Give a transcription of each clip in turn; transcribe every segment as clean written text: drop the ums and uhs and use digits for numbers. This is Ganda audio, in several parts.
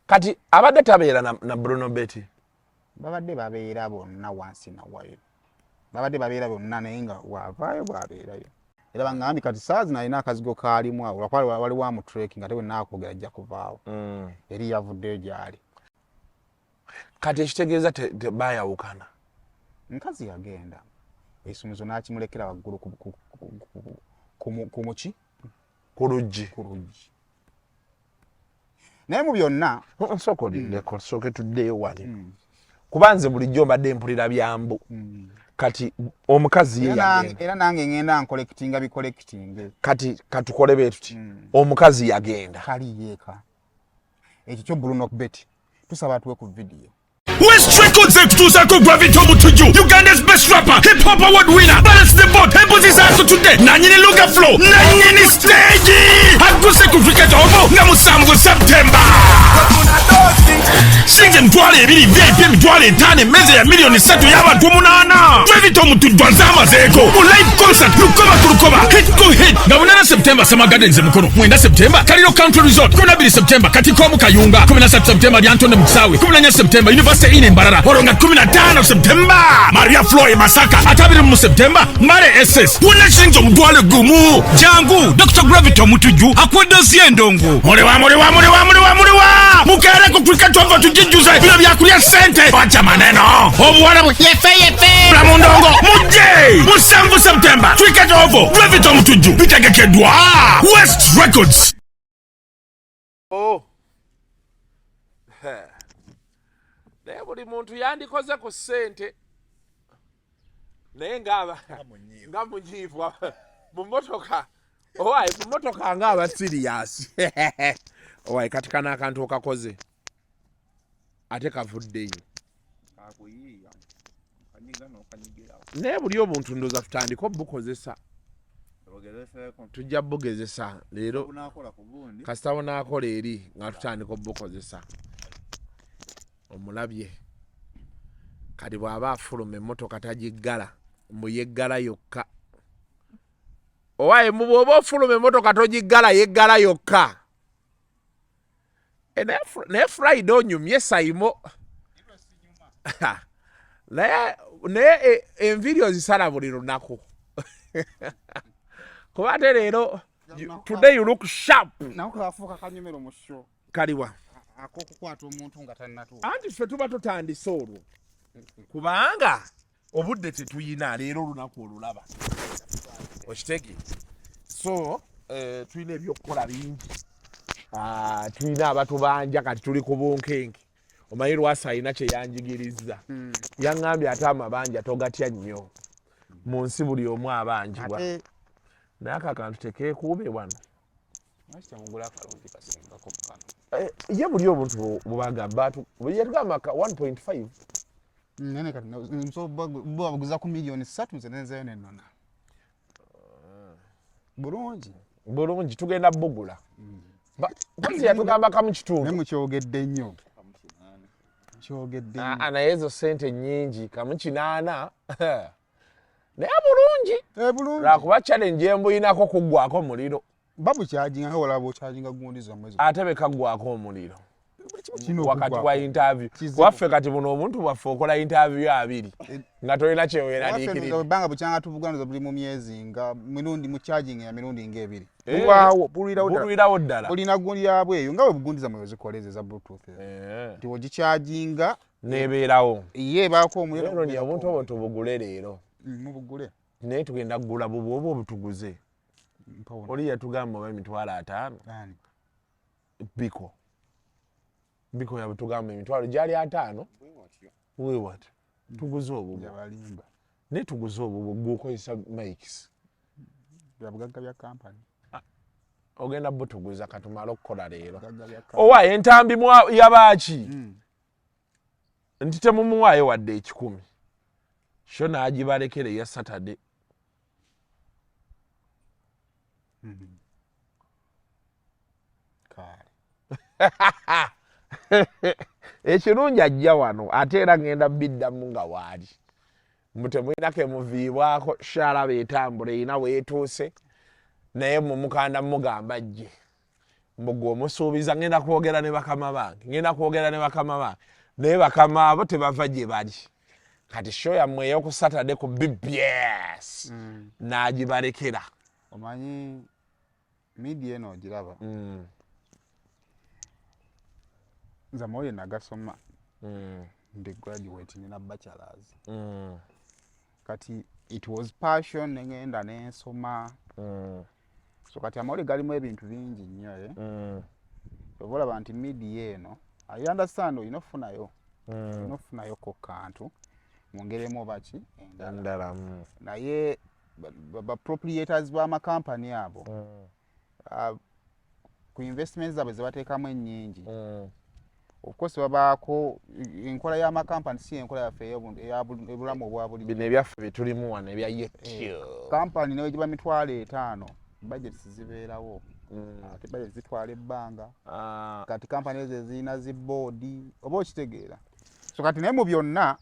Kati abadde tabeera na Bruno Betty. Babadde babeera bonna wansi na wayo, babadde babeera bonna, naye nga wavaayo bwabeerayo. Era baŋŋambye kati saa zino alina akazigo kaalimu awo, lwakuba waliwo amutracking, ate bwe naakwogera ajja kuvaawo. Eri yavuddeyo gy'ali. Kati ekitegeeza bayawukana. Nkazi yagenda ekisumuzo n'akimulekera waggulu ku muki? Ku luggi. Ku luggi. Naye mu byonna Nsooka olindeko, tusooke tuddeyo wali, kuba nze bulijjo mbadde mpulira byambu. Kati omukazi ye yagenda. Era nange ngenda ncollectinga bicollecting. Kati katukole bwe tuti, omukazi yagenda. Kali yeeka ekyo kyo Bruno Betty, tusaba atuwe ku vidiyo. West Records ekutuusaako Gravity Omutujju, Uganda's best rapper, hip hop award winner, Balance the Boat, embuzi zaasutudde, nanyini Luga Flow, nanyini stage, agguse ku Cricket Oval nga 7 September. Sinze 20,000, VIP 50,000, emmeeza ya 3 miliyoni y'abantu 8. Gravity Omutujju azamazeeko mu live concert, lukoba ku lukoba, hit ku hit, nga 8 September Summer Gardens e Mukono, 9 September Kaliro Country Resort, 12 September Katiko mu Kayunga, 13 September Lyantonde mu Kisaawe, 14 September University Inn e Mbarara, olwo nga 15 September Maria Flo e Masaka, ate 20 mu September Mbale SS. Wonna shilingi 1,000. Jangu, Dr Gravity Omutujju akuwadde endongo. Muliwa, muliwa, muliwa, muliwa, muliwa? Mukeere ku Cricket Oval tugijjuze. Bino byakulya ssente, wacha maneno, obuwala bu yefe yefe bula mu ndongo. Mujje 7 September, Cricket Oval, Gravity Omutujju. Bitegekeddwa West Records. Oh. Naye buli muntu yandikoze ku ssente, naye nga munyiivu mu motoka. Owaye, mu motoka ngaaba serious. Owaye, kati kano akantu okakoze ate kavuddeyo. Kakuyiiya kanyiga n'okanyigirawo. Naye buli obuntu ndooza tutandike obukozesa. Ogezeseeko. Tujja bugezesa leero. Bunaakola ku gundi. Kasita bunaakola eri nga tutandika obukozesa. Omulabye kati bw'aba afuluma emmotoka tagiggala, mbu yeggala yokka. Owaye, mu bw'oba ofuluma emmotoka togiggala, yeggala yokka. E, naye Friday onyumye sayimo, naye enviiri ozisala buli lunaku, kuba ate leero today you look sharp. Nako kafuuka kanyomero mu show. Kaliwa? Ak'okukwata omuntu nga tannatuuka. Anti ffe tuba tutandise olwo, kubanga obudde tetuyina. Leero olunaku olulaba okitege, so tulina ebyokukola bingi. Ah, tulina abatubanja, kati tuli ku bunkenke. Omanyi Lwasa alina kyeyanjigiriza, yaŋŋambye ate amabanja togatya nnyo mu nsi, buli omu abanjibwa. Ate Naye ako akantu tekeekuube wano. Lwaki temugula akalungi kasingako kano? Eh, ye buli obuntu bubagamba yatugamba ka 1.5. Nene kati bo baguza ku 3 miliyoni, nze nenzeyo nenona bulungi. Bulungi, tugenda bugula. Mpozi yatugamba kamu Naye kitundu. Mukyogedde nnyo, kyogedde Ah, nnyo. Ah, naye ezo sente nnyingi, kamu kinaana, naye bulungi. Eh, bulungi. Lwakuba challenge embuyinako kuggwako muliro. Babucharginga nga walaba ocharginga gundi zammwe Ate bekaggwako omuliro kino wakati okuggwako. wa interview. Kizibu. Waffe kati buno obuntu bwaffe, okola interview abiri nga tolina kyeweeraliikirira. Ebbanga bukyanga tuvuganiriza buli mu myezi nga mirundi mu charging ya mirundi ng'ebiri. Eh, Bulwawo, bulwirawo ddala. Bulwirawo ddala. Bulina gundi yabwe eyo nga bwe bugundi zammwe bwe zikola, ezo eza Bluetooth ezo. Nti ogicharginga Nebeerawo. Ye ebaako omuliro. Leero ni obuntu obwo tubugule leero. Mubugule. Naye tugenda kugula bubwo oba obutuguze? Mpawona. Oli yatugamba oba 50,000. Ani? Biko biko yabutugamba emitwalo gyali 50. Wewat tuguze obubwo. Yabalimba. Naye tuguze obubwo, gwokozesa mics. Bya bugagga bya kampani. Ogenda butuguza katumale okukola leero. Bugagga bya kampani. Owa entambi yabaaki nti temumuwaayo wadde 100, sho n'agibalekera eya Saturday. Kale. Ekirungi ajja wano, ate era ngenda biddamu nga waali mbu temulina kemuviibwako. Shalaba etambula erina weetuuse, naye mumukanda mugamba ajje. Mbu gwe omusuubiza ngenda kwogera ne bakama bange, ngenda kwogera ne bakama bange, naye bakama abo tebava gye bali. Kati show yammwe ey'oku Saturday ku BBS n'agibalekera. Omanyi media eno ogiraba, nze amawulire nagasoma, ndi graduate, nina bachelors. Kati it was passion, nengenda nensoma. So kati amawulire galimu ebintu bingi nnyo, eh? Oba olaba nti media eno, I understand, olina okufunayo, olina okufunayoko kantu mu ngeri emu oba ki endala. Endala. Naye ba proprietors b'amakampani abo, ku investments zaabwe ze bateekamu ennyingi, of course babaako enkola y'amakampani, si enkola yaffe ey'obulamu obwa bulijjo. Bino ebyaffe byetulimu wano ebya YouTube. Kampani newe giba 50,000, budgets zibeerawo, ate budget zitwala ebbanga. Kati kampani ezo ezirina zi board, oba okitegeera? So kati naye mu byonna,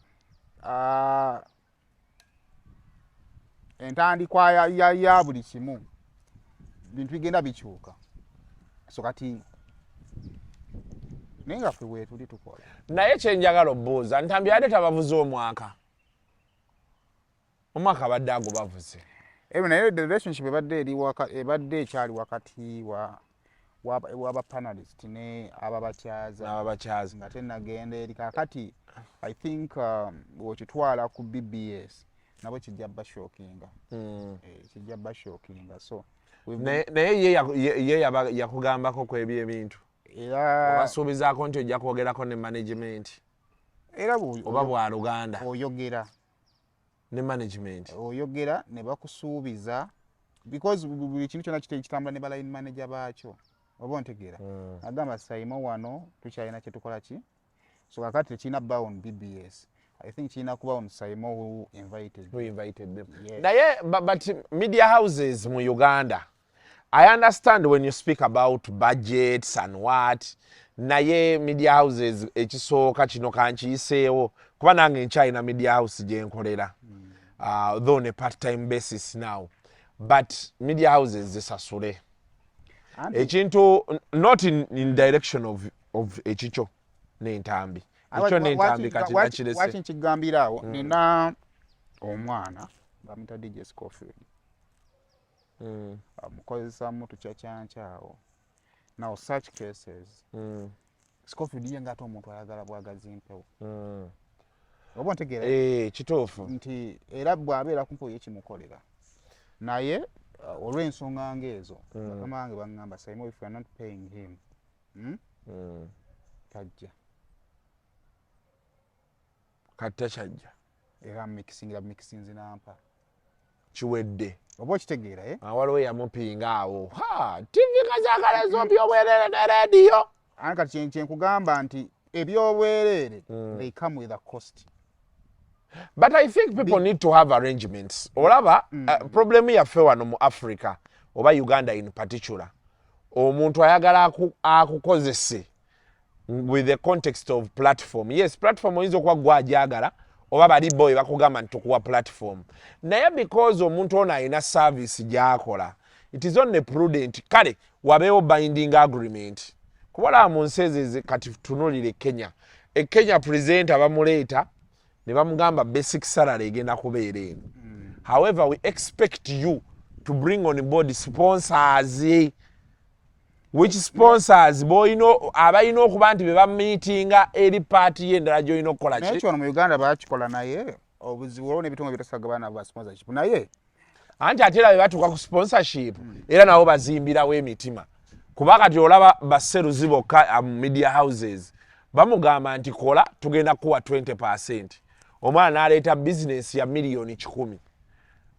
entandikwa ya buli kimu, bintu bigenda bikyuka. So kati naye nga ffe weetuli tukola. Naye kyenjagala obuuza, Ntambi yadde tabavuze omwaka, omwaka abadde ago bavuze. Ebyo naye the relationship ebadde eri ebadde ekyali wakati waba panelist ne ababakyaza. N'ababakyaza. Nga tenagenda eri. Kakati I think wokitwala ku BBS nabo kijja bashockinga. Eh, kijja bashockinga, so Naye ye yakugambako ku ebyo ebintu? Era obasuubizaako nti ojja kwogerako ne management? Era Oba bwa luganda? Oyogera. Ne management. Oyogera ne bakusuubiza, because buli kintu kyonna kitambula ne ba line manager baakyo, oba ontegeera? Agamba Saimo wano tukyalina kyetukola ki. So kakati tekirina kuba on BBS, I think kirina kuba on Saimo who invited. Who invited them. Yes. Naye but media houses mu Uganda, I understand when you speak about budgets and what, naye media houses ekisooka kino kankiyiseewo kuba nange nkyalina media house gye nkolera, though on a part time basis now, but media houses zisasule. Ekintu not in direction of ekikyo n'Entambi, ekyo n'Entambi kati nakirese. Waki nkigambira awo, nina omwana bamuyita DJ Scofield. Amukozesa tukyakyanca awo. Now such cases, Scofield ye ngaate omuntu ayagala bwagazi mpewo, oba ontegeera? Eh, kituufu. Nti era bw'abeera ku mpewo ye kimukolera, naye olw'ensonga ng'ezo, bakama bange baŋŋamba, "Simon, if you are not paying him, Tajja. Kati takyajja. Era mikisingira mikisinzi nampa. Kiwedde. Oba okitegeera, eh? Ah, waliwo eyamupinga awo, ha TV kazagala ezombi obwerere ne rediyo. Anti kati kyenkugamba nti ebyobwereere, they come with a cost. But I think people need to have arrangements. Olaba, problem yaffe wano mu Africa oba Uganda in particular, omuntu ayagala akukozese with the context of platform. Yes, platform oyinza okuba gwe ajagala oba bali boy bakugamba nti tukuwa platform, naye because omuntu ono alina service gy'akola, it is only prudent kale wabeewo binding agreement. Kuba olaba mu nsi ezo kati tunulire Kenya. E Kenya presenter bamuleeta ne bamugamba basic salary egenda kubeera eno, however we expect you to bring on board sponsors, which sponsors boyina abalina okuba nti be bamiitinga eri paati ye endala gyolina okukola. Naye ki kyono mu Uganda bakikola, naye obuzibu olwo n'ebitongole bitasagabana ba sponsorship, naye Anti ate era bwe batuuka ku sponsorship, era nabo bazimbirawo emitima, kuba kati olaba baseruzi bokka mu media houses bamugamba nti kola, tugenda kuwa 20. Omwana n'aleeta bizinesi ya miliyoni 100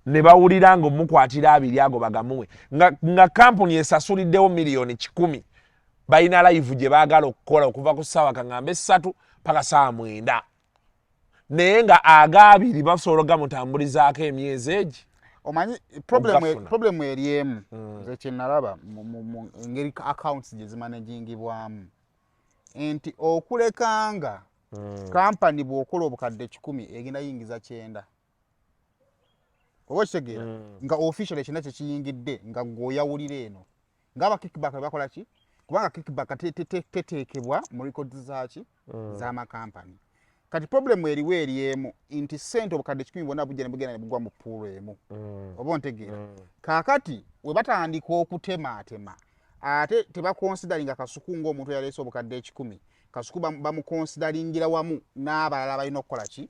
ne bawulira nga omukwatira abiri ago bagamuwe, nga kampuni esasuliddewo miliyoni 100. Balina live gye baagala okukola okuva ku ssaawa kaŋŋambe 3 paka ssaawa 9, naye nga agaabiri basobola ogamutambulizaako emyezi egi. Omanyi problem Ogafuna. Problem eri emu, nze kyenalaba mu engeri accounts gye zimanagingibwamu, nti okulekanga kampani bw'okola obukadde 100 egenda yingiza 90, oba okitegeera, nga official 90 kyekiyingidde, nga gwe oyawulira eno ng'aba kickback bakola ki. Kubanga kickback teteekebwa mu records zaki z'amakampani. Kati problem eriwo eri emu nti sente obukadde 100 bwonna bujja ne bugenda ne bugwa mu pool emu, oba ontegeera? Kaakati we batandika okutemaatema, ate tebaconsideringa Kasuku ng'omuntu eyaleese obukadde 100. Kasuku bamuconsideringira wamu n'abalala balina okukola ki,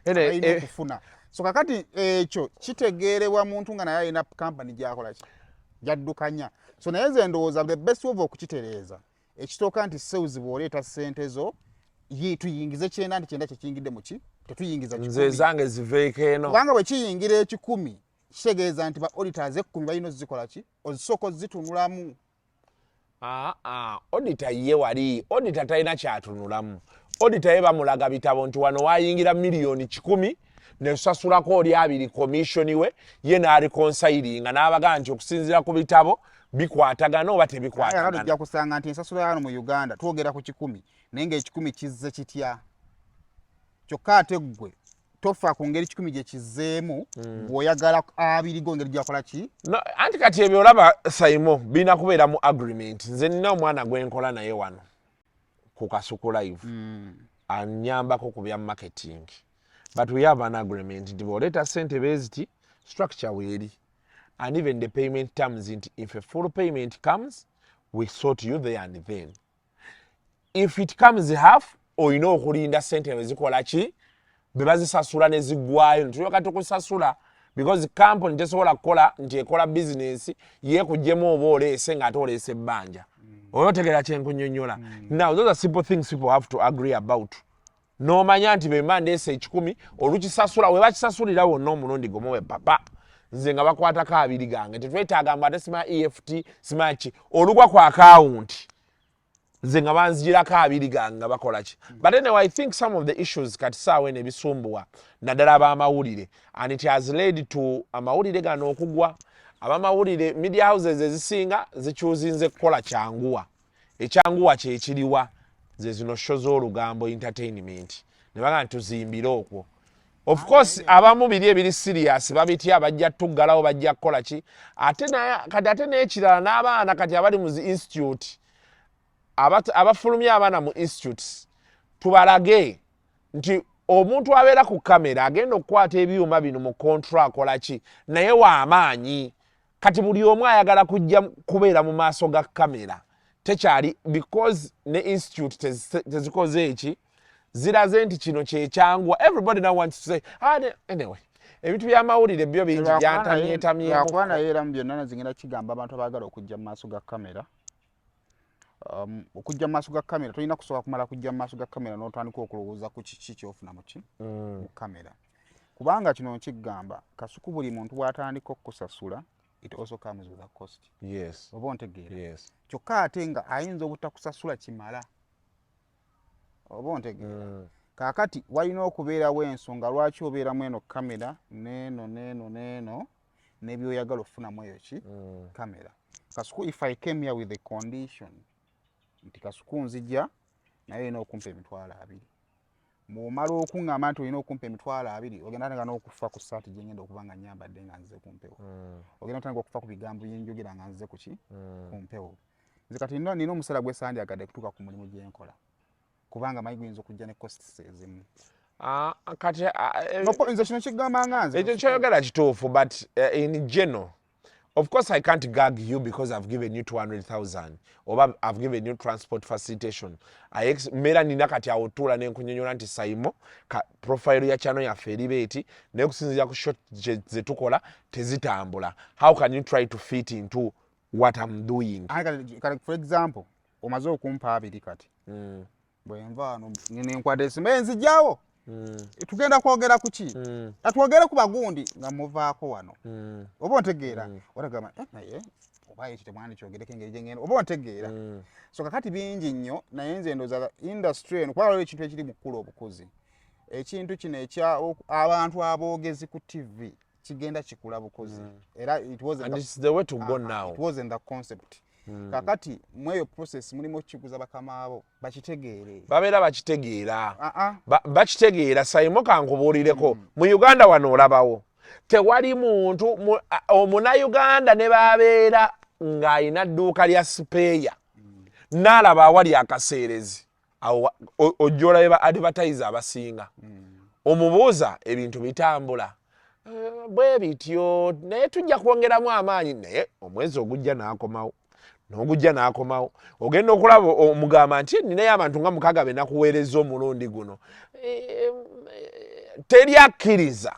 balina okufuna. So kakati ekyo kitegeerebwa muntu nga naye alina kampani gyakola ki, gyaddukanya. So naye nze ndowooza the best way of okukitereeza, ekisooka nti sales, bw'oleeta ssente zo tuyingize 90, nti 90 kyekiyingidde muki, tetuyingiza Nze 100. Ezange ziveeko eno. Kubanga bwe kiyingira 1,000, kitegeeza nti ba auditors 10 balina ozikola ki, ozisooka ozitunulamu. Aa, auditor ye wali auditor talina kyatunulamu. Auditor ye bamulaga bitabo nti wano wayingira miliyoni 100, nesasulako oli 20 commission we, ye n'areconcilinga n'abagaa nti okusinziira ku bitabo bikwatagana oba Naye kakati tebikwatagana. Ojja kusanga nti ensasula yano mu Uganda twogera ku 100, naye nga 1,000 kizze kitya? Kyokka ate ggwe tofa ku ngeri 1,000 gye kizzeemu, bw'oyagala 20 go ngeri gyakola ki. No, anti kati ebyo olaba Saimo birina kubeera mu agreement. Nze nina omwana gwenkola naye wano ku Kasuku Live, anyambako ku bya marketing, but we have an agreement nti bw'oleeta sente beeziti, structure weeri, and even the payment terms nti if a full payment comes, we sort you there and then. If it comes half, olina okulinda sente bwe zikola ki, bwe bazisasula ne ziggwayo, netulyoka tukusasula, because company tesobola kukola nti ekola bizinesi yeekugjemu oba oleese ng'ate oleese ebbanja. Oba otegeera kyenkunyonnyola? Now those are simple things people have to agree about, n'omanya nti bwemba ndeese 1,000, olukisasula we bakisasulira wonna omulundi gumu, we papa nze nga bakwatako 20 gange. Tetwetaaga mbu ate sima EFT sima ki, olugwa ku akawunti nze nga banzigirako 20 gange nga bakola ki. But anyway, I think some of the issues kati saawa eno ebisumbuwa naddala ab'amawulire, and it has led to amawulire gano okugwa, abamawulire, media houses ezisinga zikyuzinze kukola kyanguwa. Ekyanguwa kyekiriwa? Ze zino show z'olugambo, entertainment, ne baga nti tuzimbire okwo. Of course abamu biri ebiri serious babitya, bajja tuggalawo, bajja kukola ki. Ate naye kati, ate n'ekirala, n'abaana kati abali mu zi institute, abafulumya abaana mu institutes, tubalage nti omuntu abeera ku kamera agenda okukwata ebyuma bino mu control akola ki, naye waamaanyi. Kati buli omu ayagala kujja kubeera mu maaso ga kamera, tekyali because ne institute tezikoze eki, ziraze nti kino kyekyanguwa. Everybody now wants to say, ah, anyway, ebintu by'amawulire byo bingi byantamyetamyemu. Lwakuba naye era mu byonna nazingenda kigamba abantu abaagala okujja mu maaso ga kamera, okujja mu maaso ga kamera tolina kusooka kumala kujja mu maaso ga kamera n'otandika okulowooza ku kiki kyofuna muki mu kamera, kubanga kino nkigamba Kasuku, buli muntu bw'atandika okukusasula, it also comes with a cost. Oba ontegeera? Yes. Kyokka ate nga ayinza obutakusasula kimala, oba ontegeera? Kaakati walina okubeerawo ensonga lwaki obeeramu eno kamera neeno neeno neeno n'ebyoyagala okufunamu eyo ki kamera. Kasuku, if I came here with a condition nti Kasuku nzija naye olina okumpa 20,000, bw'omala okuŋŋamba nti olina okumpa 20,000, ogenda tandika n'okufa ku saati gye ngenda okuba nga nyambadde nga nzize ku mpewo, ogenda otandika okufa ku bigambo byenjogera nga nzize ku ki, ku mpewo. Nze kati nina omusala gwe sandyagadde kutuuka ku mulimu gye nkola, kubanga manyi guyinza okujja ne costs ezimu. Ah, kati Nze kino kigamba nga nze. Ekyo kyoyogera kituufu, but in general, of course I can't gag you because I've given you 200,000 oba I've given you transport facilitation. Mbeera nina kati awo tuula nenkunyonyola nti Saimo ka profile ya channel yaffe eriba eti, naye okusinziira ku shot zetukola tezitambula. How can you try to fit into what I'm doing? Kati for example, omaze okumpa 20, kati bwenva wano nenkwata esimu enzijjawo, tugenda kwogera ku ki? Atwogere ku bagundi nga muvaako wano, oba ontegeera? Otagamba, "Eh, naye oba ekyo temwandikyogereko engeri gyengenda," oba ontegeera? So kakati bingi nnyo, naye nze ndowooza industry eno, kuba waliwo ekintu ekiri mu kkula obukuzi, ekintu kino ekya abantu aboogezi ku TV kigenda kikula bukuzi, era it wasn't And the it's the way to go Ah, now. it wasn't the concept. Kakati mu eyo process mulimu okukiguza bakamaabo bakitegeere. Babeera bakitegeera. Ah, ah. Bakitegeera. Saimo, kankubuulireko, mu Uganda wano olabawo tewali muntu omunayuganda ne babeera ng'alina dduuka lya spare. Naalaba awali akaseerezi awo ojja olabe ba advertise abasinga. Omubuuza ebintu bitambula bwe bityo, naye tujja kwongeramu amaanyi, naye omwezi ogujja n'akomawo, n'ogujja n'akomawo. Ogenda okulaba omugamba nti ninayo abantu nga 6 be nakuweereza omulundi guno. Teri akkiriza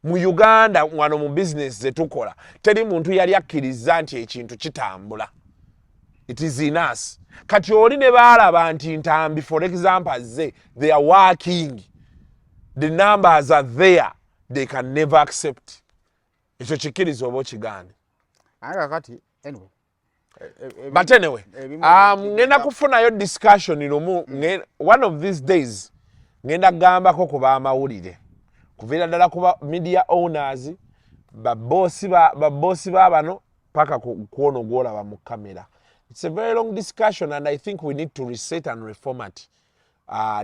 mu Uganda wano mu bizinesi zetukola, teri muntu yali akkiriza nti ekintu kitambula. It is in us. Kati oli ne baalaba nti Ntambi, for example, azze, they are working, the numbers are there, they can never accept. Ekyo kikkiriza oba okigaane. Naye kakati anyway, But anyway, ngenda kufunayo discussion lumu. One of these days ngenda kugambako ku b'amawulire, kuviira ddala ku ba media owners, babosi ba bano, paka ku ono gw'olaba mu kamera. It's a very long discussion and I think we need to reset and reformat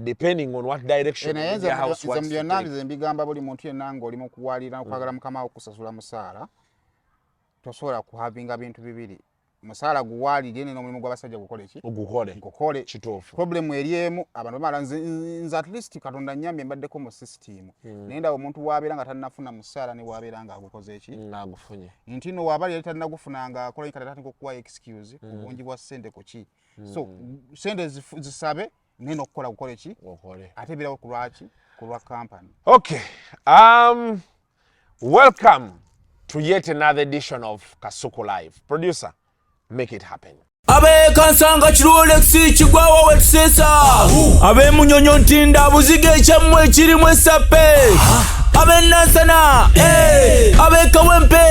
depending on what direction naye media house nze wants mu to byonna take. Nze mbigamba buli muntu yenna ng'oli mu kuwalira okwagala mukama wo kusasula musaala, tosobola kuhavinga bintu bibiri. Musaala guwalirye ne n'omulimu gw'abasajja gukole ki? Ogukole. Gukole. Kituufu. Problem eri emu, abantu bamala nze at least Katonda nnyambye mbaddeko mu system, naye ndaba omuntu waabeera nga tannafuna musaala ne waabeera ng'agukoze eki, ng'agufunye, nti no waaba yali tannagufuna ng'akola, kati atandika okuwa excuse ku bungi bwa ssente ku ki. So ssente zisabe naye n'okukola gukole ki? Okole. Ate birawo ku lwaki? Ku lwa kampani. Okay. Welcome to yet another edition of Kasuku Live. Producer, make it happen. Ab'ekansanga Kirolex kigwawo wetuseesa, ab'emunyonyo ntinda buziga ekyammwe ekirimu esappe, ab'enansana, ab'ekawempe,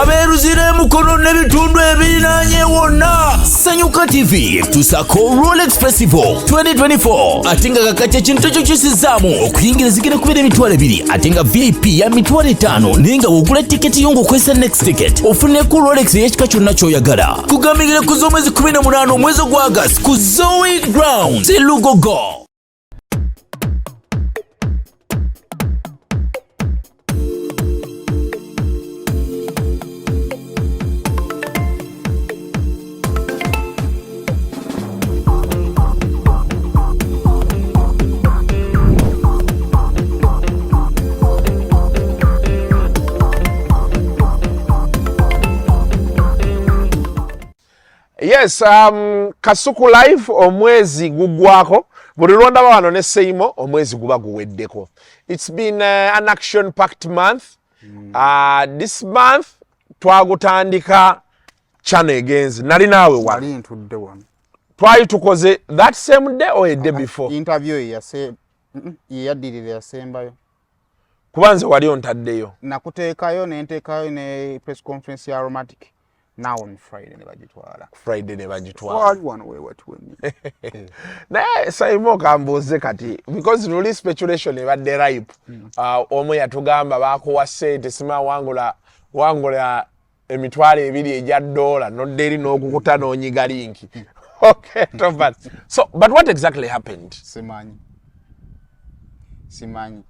ab'eruzira emukono n'ebitundu ebirinaanye wonna, Sanyuka TV ekutuusaako Rolex Festival 2024. Ate nga kakati ekintu ekyo kisizaamu okuyingira zigenda kubeera 20,000, ate nga VIP ya 50,000. Naye nga wogula tiketi yo ng'okozesa Next Ticket, ofuneko Rolex ey'ekika kyonna ky'oyagala. Kugambingire ku z'omwezi 18 omwezi ogwa Agasi ku Zoe Ground Selugogo. Yes, Kasuku Live omwezi gugwako. Buli lwondaba wano ne Seimo, omwezi guba guweddeko. It's been an action packed month. This month twagutandika channel egenze. Nali naawe wano. Nali ntudde wano. Twali tukoze that same day or a day before? Interview yase yeyaddirira yasembayo. Kuba nze wali ontaddeyo. Nakuteekayo ne nteekayo ne press conference ya Aromatic now on Friday ne bagitwala. Friday ne bagitwala. Wali wano wewati wennyini. Naye Saimo, kambuuze kati, because luli speculation ebadde ripe. Omu yatugamba bakuwa ssente, sima wangula wangula 20,000 egya dola, nodda eri n'okukuta n'onyiga link. Okay, but, so, but what exactly happened? Simanyi, simanyi.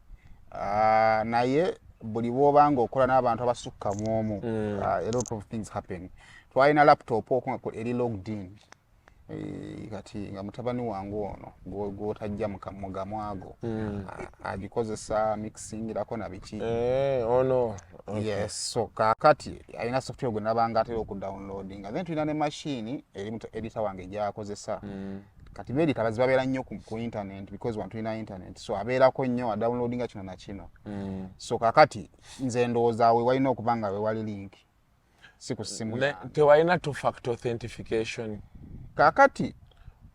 Naye buli bw'oba nga okola n'abantu abasukka mu omu, a lot of things happen. Twalina laptop okwo nga eri logged in. Kati nga mutabani wange ono gw'otajja mu gamwago agikozesa mixingirako na biki. Eh, ono. Yes, so kakati alina software gwe nabanga atera okudownloadinga, then tulina ne machine eri editor wange gyakozesa. Kati be editor bazibabeera nnyo ku internet, because wano tulina internet, so abeerako nnyo adownloadinga kino na kino. So kakati nze ndowooza we walina okuba nga we wali link, si ku ssimu yange. Tewalina two factor authentication? Kakati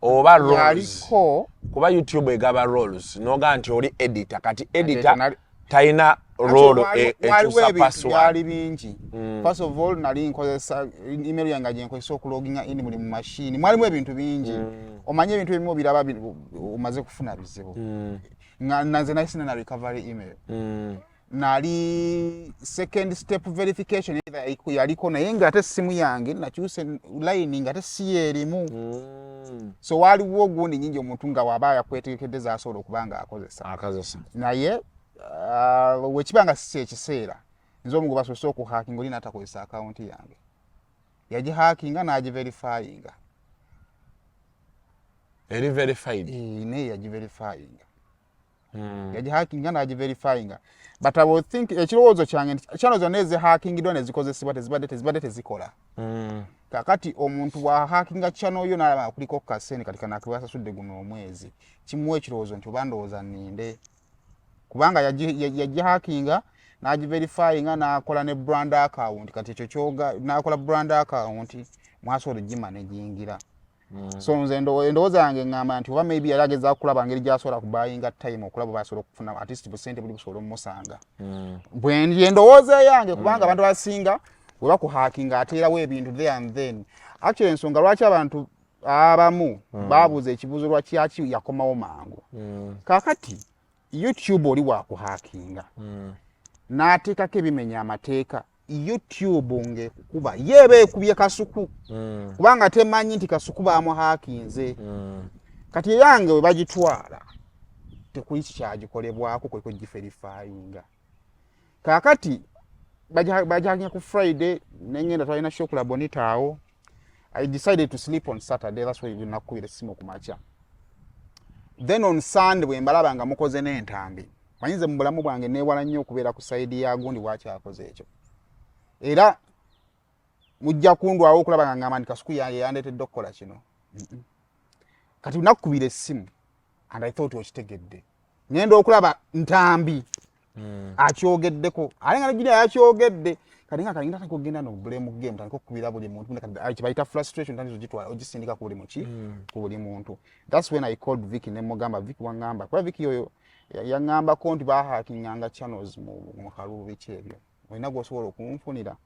oba roles? Yaliko. Kuba YouTube egaba roles, noga nti oli editor, kati editor talina role waliwo ekyusa ebintu password. Byali bingi. First of all, nali nkozesa email yange gyenkozesa okuloginga in buli mu mashini. Mwalimu ebintu bingi. Omanye ebintu ebimu obiraba omaze kufuna bizibu. Nga nanze nali sina na recovery email. Nali second step verification either yaliko, naye nga ate essimu yange nakyuse line nga ate si yeerimu. So waliwo gundi nyingi omuntu nga waba yakwetegekedde zasobola okuba nga akozesa. Akozesa. Naye wekiba nga si ekiseera, nze omu gwe basoose okuhackinga oli natakozesa akawunti yange, yagihakinga n'agiverifyinga. Eri verified. Eh, naye yagiverifyinga. Yagihackinga n'agiverifyinga, but I will think, ekirowoozo kyange nti channel zonna ezihackingiddwa nezikozesebwa tezibadde tezikola. Kakati omuntu bwahackinga channel yo n'alaba kuliko kasente, kati kano akebasasudde guno omwezi, kimuwa ekirowoozo nti oba ndowooza nninde, kubanga yagihackinga n'agiverifyinga n'akola ne brand account. Kati ekyo kyoga n'akola brand account mwasobola ogimanagingira. So nze endowooza yange ŋŋamba nti oba maybe yali agezaako kulaba ngeri gy'asobola kubuyinga time, okulaba oba asobola okufuna at least busente buli busobola omumusanga. Bwe endowooza yange, kubanga abantu abasinga bwe bakuhackinga ateerawo ebintu there and then. Actually, ensonga lwaki abantu abamu babuuza ekibuuzo lwaki aki yakomawo mangu, kaakati YouTube oli wakuhackinga n'ateekako ebimenya amateeka, YouTube ng'ekukuba ye eba ekubye Kasuku, kubanga temanyi nti Kasuku bamuhackinze. Kati eyange we bagitwala tekuli kikyagikolebwako, kuliko giverifyinga. Kaakati bajanya ku Friday, nengenda, twalina show ku Bonita awo. I decided to sleep on Saturday, that's why nakubira essimu ku makya. Then on Sunday bwe mbalaba nga mukoze n'entambi, manyize mu bulamu bwange neewala nnyo okubeera ku side ya gundi wakyakoze ekyo, era mujja kundwawo okulaba nga ngamba nti Kasuku yange yandeetedde okukola kino. Kati nakkubira essimu and I thought okitegedde, ngenda okulaba Ntambi akyogeddeko, ate nga negira yakyogedde. Kati nga kati natandika okugenda no blame game, tandika okukubira buli muntu. Kati kibayita frustration, tandika ogitwala ogisindika ku buli muki, ku buli muntu. That's when I called Vicky ne mugamba, Vicky waŋŋamba, kuba Vicky oyo yaŋŋambako nti bahackinganga channels mu kalulu, biki ebyo, olina gwosobola okunfunira?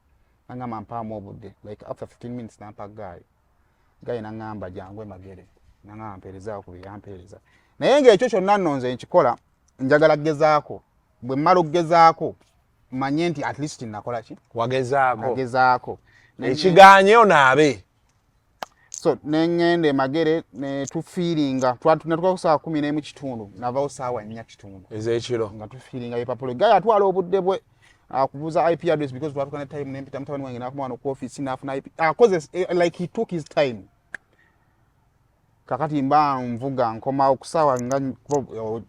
Naŋŋamba mpaamu obudde, like after 15 minutes nampa guy. Guy naŋŋamba jangu emagere, naŋŋamba mpeerezaako ku byeyampeereza. Naye ng'ekyo kyonna nno nze nkikola njagala kugezaako, bwe mmala okugezaako manye nti at least nakola ki? Wagezaako. Nagezaako. Ekiganye onaabe. So neŋŋenda emagere ne tufiiringa, natuka ku saawa 11 kitundu, navawo saawa 4 kitundu ez'ekiro. Nga tufiiringa ebipapula. Guy atwala obudde bwe akubuuza IP address, because twatuka ne time nempita mutabani wange nakoma wano ku office nafuna IP akoze, like he took his time. Kakati mba nvuga nkomawo ku saawa nga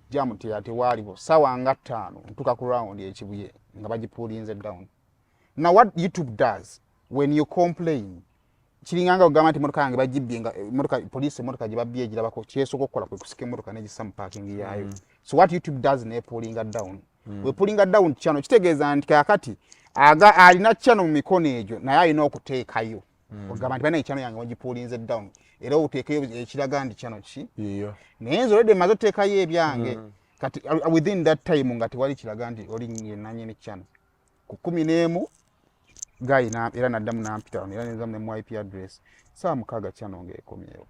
jamu tewaaliwo, saawa nga 5 ntuka ku round ekibuye nga bagipullinze down. Now what YouTube does when you complain, kiringanga ogamba nti emotoka yange bagibbye, nga emotoka poliisi emotoka gye babbye egirabako, kyesooka okukola kwe kusika emotoka negissa mu parking yaayo. So what YouTube does, nepullinga down. Wepullinga down channel, kitegeeza nti kakati aga alina channel mu mikono egyo naye alina okuteekayo ogamba nti banaye channel yange wagipullinze down, era oteekeyo ekiraga nti channel ki. Yiyo. Naye nze olwedde maze oteekayo ebyange. Kati within that time nga tewali kiraga nti oli nanyini channel. Ku 11 guy era naddamu nampita wano, era nenzamu nemu IP address, saawa 6 channel ng'ekomyewo.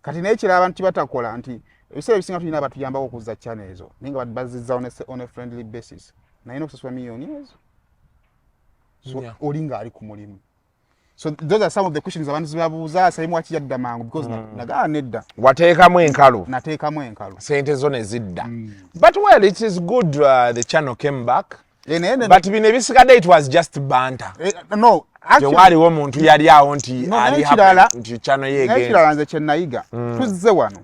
Kati naye kirala abantu kibatakola nti ebiseera ebisinga tulina abatuyambako okuzza channel ezo, naye nga bazizza on a friendly basis, naye n'okusasula miliyoni ezo. So oli ng'ali ku mulimu. So those are some of the questions abantu zebabuuza, Saimu waki yadda mangu, because nagaa nedda. Wateekamu enkalu. Nateekamu enkalu. Sente zo ne zidda. But well, it is good, the channel came back. Eh, naye But bino ebisigadde, it was just banter. Eh, no, actually Tewaaliwo muntu yali awo nti No, ali n'ekirala happy nti channel ye egenda. N'ekirala nze kye nayiga, tuzze wano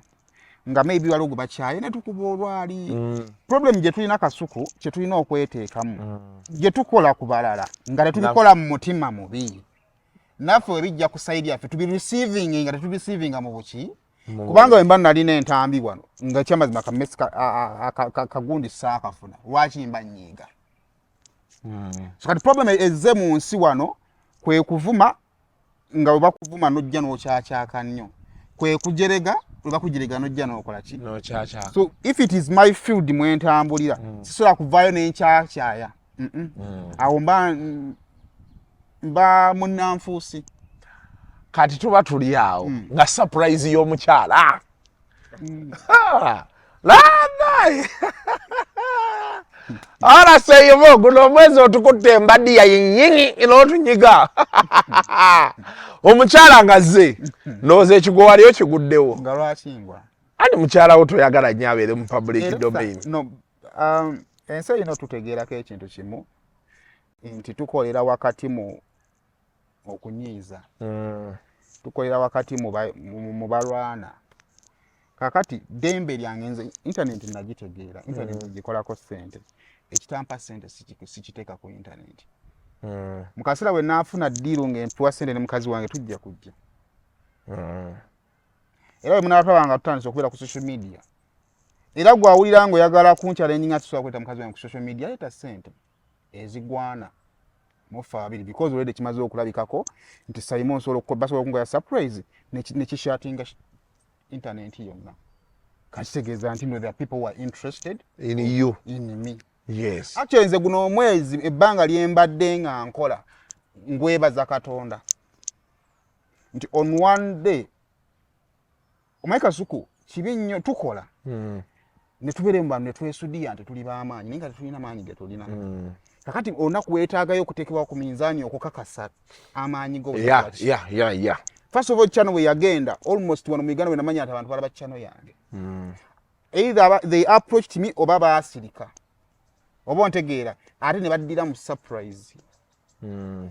nga maybe waliwo gwe bakyaye ne tukuba olwali. Problem gye tulina, Kasuku, kye tulina okweteekamu, gye tukola ku balala nga tetubikola mu mutima mubi, naffe we bijja ku side yaffe tubireceivinga nga tetubireceivinga mu buki, kubanga bwe mba nalina entambi wano nga kyamazima kamesi kagundi saakafuna, lwaki mba nyiiga? So kati problem ezze mu nsi wano kwe kuvuma, nga bwe bakuvuma nojja n'okyakyaka nnyo, kwe kujerega, bwe bakujerega nojja n'okola ki? Nokyakyaka. So if it is my field mwentambulira, sisobola kuvaayo nenkyakyaya. Awo mba munnanfuusi. Kati tuba tuli awo nga surprise y'omukyala. Ah! Lanayi alaseyimu, guno omwezi otukutte embadiya yennyini n'otunyiga. Omukyala nga zze, ndowooza ekigwo wali okiguddewo. Nga lwaki ngwa? Ani mukyala wo toyagala nnyo abeere mu public Era domain? No, ensi erina otutegeerako ekintu kimu nti tukolera wakati mu okunyiiza. Tukolera wakati mu balwana. Kakati ddembe lyange nze internet nagitegeera, internet gikolako ssente. Ekitampa ssente sikiteeka ku internet. Mu kaseera bwe naafuna deal ng'empuwa ssente ne mukazi wange, tujja kujja. Era bwe munaatwaba nga tutandise okubeera ku social media, era gwawulira ng'oyagala kunchallenginga, tusobola kweta mukazi wange ku social media, leeta ssente ezigwana mufe abiri, because already kimaze okulabikako nti Saimo nsobola basobola okungoya surprise nekishatinga internet yonna. Kakitegeeza nti no, there are people who are interested in you, in me. Yes. Actually, nze guno omwezi, ebbanga lye mbadde nga nkola, ngwebaza Katonda nti on one day, omanyi Kasuku, kibi nnyo tukola ne tubeera mu bantu ne twesudiya nti tuli b'amaanyi, naye nga tetulina maanyi ge tulina. Kakati olunaku weetaagayo okuteekebwa ku minzaani okukakasa amaanyi go. First of all, channel bwe yagenda, almost wano mu Uganda bwe namanya nti abantu balaba channel yange, either they approached me oba baasirika, oba ontegeera, ate ne baddira mu surprise.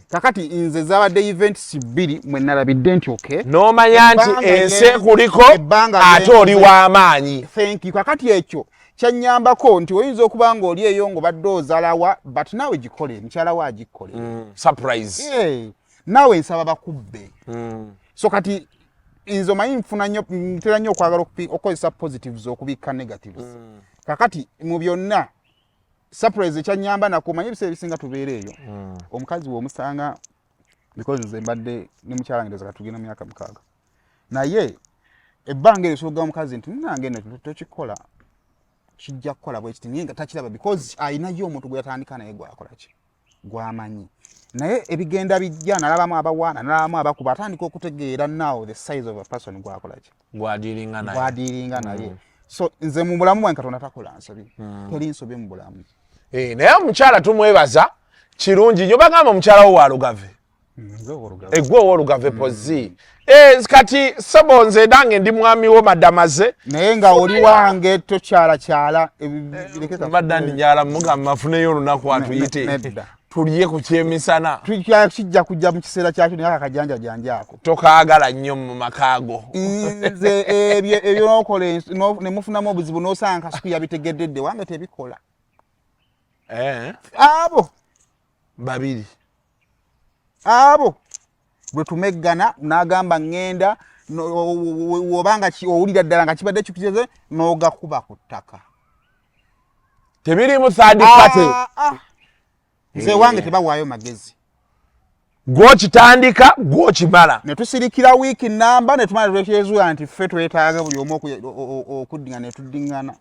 Kakati nze zabadde events bbiri mwe nalabidde nti okay, n'omanya nti Ebbanga ensi ekuliko, ebbanga ate oli w'amaanyi. Thank you. Kakati ekyo kyanyambako nti oyinza okuba nga oli eyo ng'obadde ozalawa, but naawe gikole, mukyala we agikole. Surprise. Hey, naawe nsaba bakubbe. So kati nze omanyi nfuna nnyo, ntera nnyo okwagala okukozesa positives okubikka negatives. Kakati mu byonna surprise ekyanyamba nako, omanyi ebiseera ebisinga tubeera eyo, omukazi womusanga, because nze mbadde ne mukyala nge ndowooza tugenda mu myaka 6, naye ebbanga eryo osobola omukazi nti nange eno tokikola, kijja kukola bwe kiti, naye nga takiraba because ayinayo omuntu gwe yatandika naye gwakola ki, gwamanyi. Naye ebigenda bijja, nalabamu abawaana, nalabamu abakuba, atandika okutegeera now the size of a person gwakola ki, gwadiringa naye. Gwadiringa naye. So nze mu bulamu bwange, Katonda takola nsobi, teri nsobi mu bulamu. Eh, naye omukyala tumwebaza, kirungi nnyo. Bagamba omukyala wo walugave. Nze olugave. Egwe owolugave pozi. Eh, kati sebo, nze nange ndi mwami wo madamaze. Naye nga oli wange tokyalakyala. Mbadde ndinjala mugamba afuneyo olunaku atuyite Nedda. tulye ku kyemisana. Kijja kujja mu kiseera kyakyo, naye akakajanja janjaako. Tokaagala nnyo mu makaago. Nze ebyo ebyonokola ne mufunamu obuzibu, n'osanga Kasuku yabitegedde, wange tebikola. Eh, abo babiri. Abo bwe tumeggana n'agamba ŋŋenda, wobanga owulira ddala nga kibadde kikugeze, n'ogakuba ku ttaka. Tebirimu third party. Ah, ah. Nze wange tebawaayo magezi. Gwokitandika, gwokimala. Ne tusirikira wiiki namba, ne tumala twekyezuula nti ffe twetaaga buli omu okuddingana, ne tuddiŋŋana.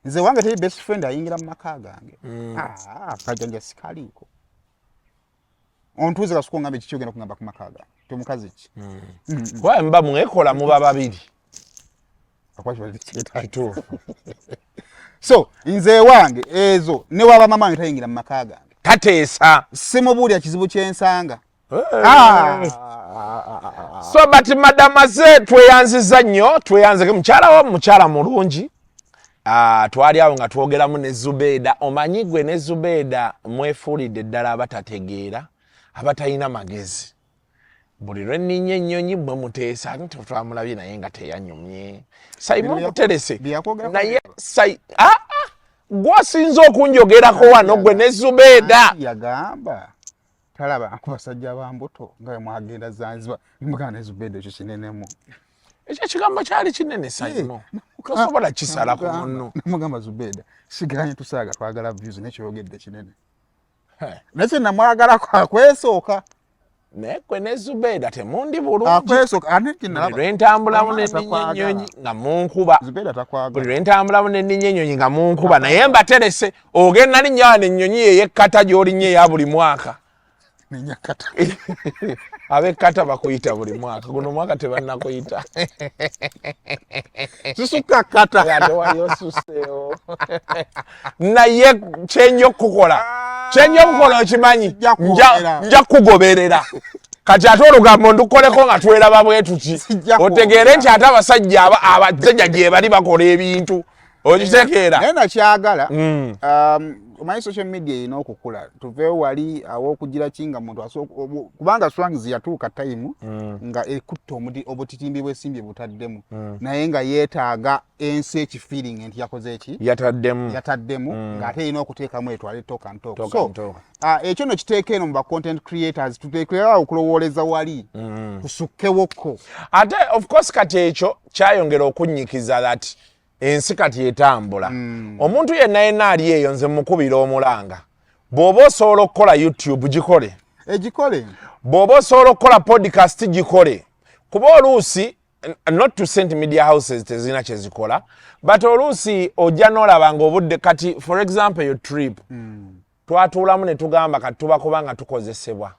Nze wange teri best friend ayingira mu maka gange. Ah, kajanja sikaliiko. Ontuuze Kasuku, ongambe kiki ogenda okugamba ku maka gange ti omukazi ki? Kuba muba mwekola, muba babiri. Akuba kibadde kyetaaga. Kituufu. So nze ewange ezo, ne waba mama wange tayingira mu maka gange. Tateesa. Simubuulira kizibu kyensanga. Ah. So but madamaze, tweyanziza nnyo, tweyanzeke mukyala wo, mukyala mulungi. Ah, twali awo nga twogeramu ne Zubeeda. Omanyi gwe ne Zubeeda mwefuulidde ddala abatategeera, abatalina magezi. Buli lwe nninnya ennyonyi mwe muteesa nti twamulabye naye nga teyanyumye. Simon Muterese. Bye yakwogerako. Naye sai ah, ah, gwasinze okunjogerako wano, gwe ne Zubeeda. Yagamba talaba ku basajja ba mbuto nga bwe mwagenda Zanzibar, muganda ne Zubeeda, ekyo kinenemu. Ekyo ekigambo kyali kinene, Simon, tosobola kisala ku munno. Namugamba, Zubeeda, siganye tusaaga, twagala views, nekyogedde kinene. Heh. Naye kyenamwagalako akwesooka. Naye gwe ne Zubeeda temundi bulungi. Akwesooka ate. Buli Kyenalaba lwe ntambulamu Omwana nenninya takwagala. ennyonyi nga munkuba. Zubeeda Buli takwagala. lwe ntambulamu nenninya ennyonyi nga munkuba, naye mbaterese. Ogenda linnya wano ennyonyi yeyekkata gy'olinnya eya buli mwaka. Nenyakata. Ab'ekkata bakuyita buli mwaka, guno mwaka tebannakuyita. Sisukka kata. Ate wali osuseewo. Naye kyenja okukola, kyenja okukola okimanyi. Sijja kwogera. Nja kugoberera kati, ate olugambo ndukoleko nga tweraba bwe tuti. Sijja Otegeere kwogera. nti ate abasajja abasajja gye bali bakola ebintu, okitegeera? Naye nakyagala. Omanyi social media erina okukula, tuveewo wali aw'okugira ki nga muntu kubanga Swangs yatuuka time nga ekutta obutitimbi bw'ensimbi butaddemu, naye nga yeetaaga ensi ekifeeling nti yakoze eki? Yataddemu. Yataddemu, ng'ate erina okuteekamu etwale talk and talk. Talk So and talk. Ekyo no kiteeka eno mu ba content creators, tuteekerawo okulowooleza wali tusukkewokko. Ate of course kati ekyo kyayongera okunnyikiza that ensi kati etambula. Omuntu yenna yenna ali eyo, nze mukubira omulanga, bw'oba osobola okukola YouTube, gikole. Egikole. Bw'oba osobola okukola podcast, gikole, kuba oluusi not to send media houses tezirina kyezikola, but oluusi ojja n'olaba nga obudde kati, for example, eyo trip twatuulamu ne tugamba kati tuba kuba nga tukozesebwa,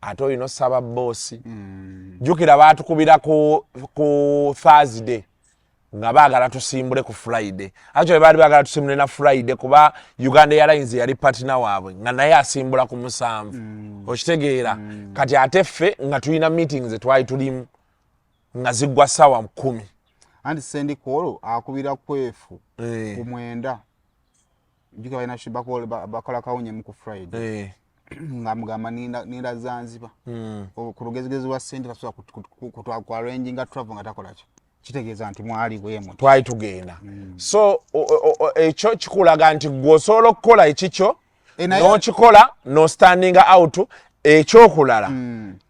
ate olina osaba boss. Jjukira baatukubira ku Thursday nga baagala tusimbule ku Friday. Actually baali baagala tusimbule na Friday, kuba Uganda Airlines yali partner waabwe nga naye asimbula ku 7. Okitegeera? Kati ate ffe nga tulina meetings zetwali tulimu nga ziggwa ssaawa 10. Anti Sendikoolo akubira Kwefu ku 9. Jjuka balina bakola kawunyemu ku Friday, nga mugamba ninda Zanzibar. Ku lugezigezi lwa sente tasobola kuarranginga travel nga takola ki, kitegeeza nti mwali bwemu. Twali tugenda. So ekyo kikulaga nti gwe osobola okukola ekikyo E, naye- n'okikola n'ostandinga out. Ekyokulala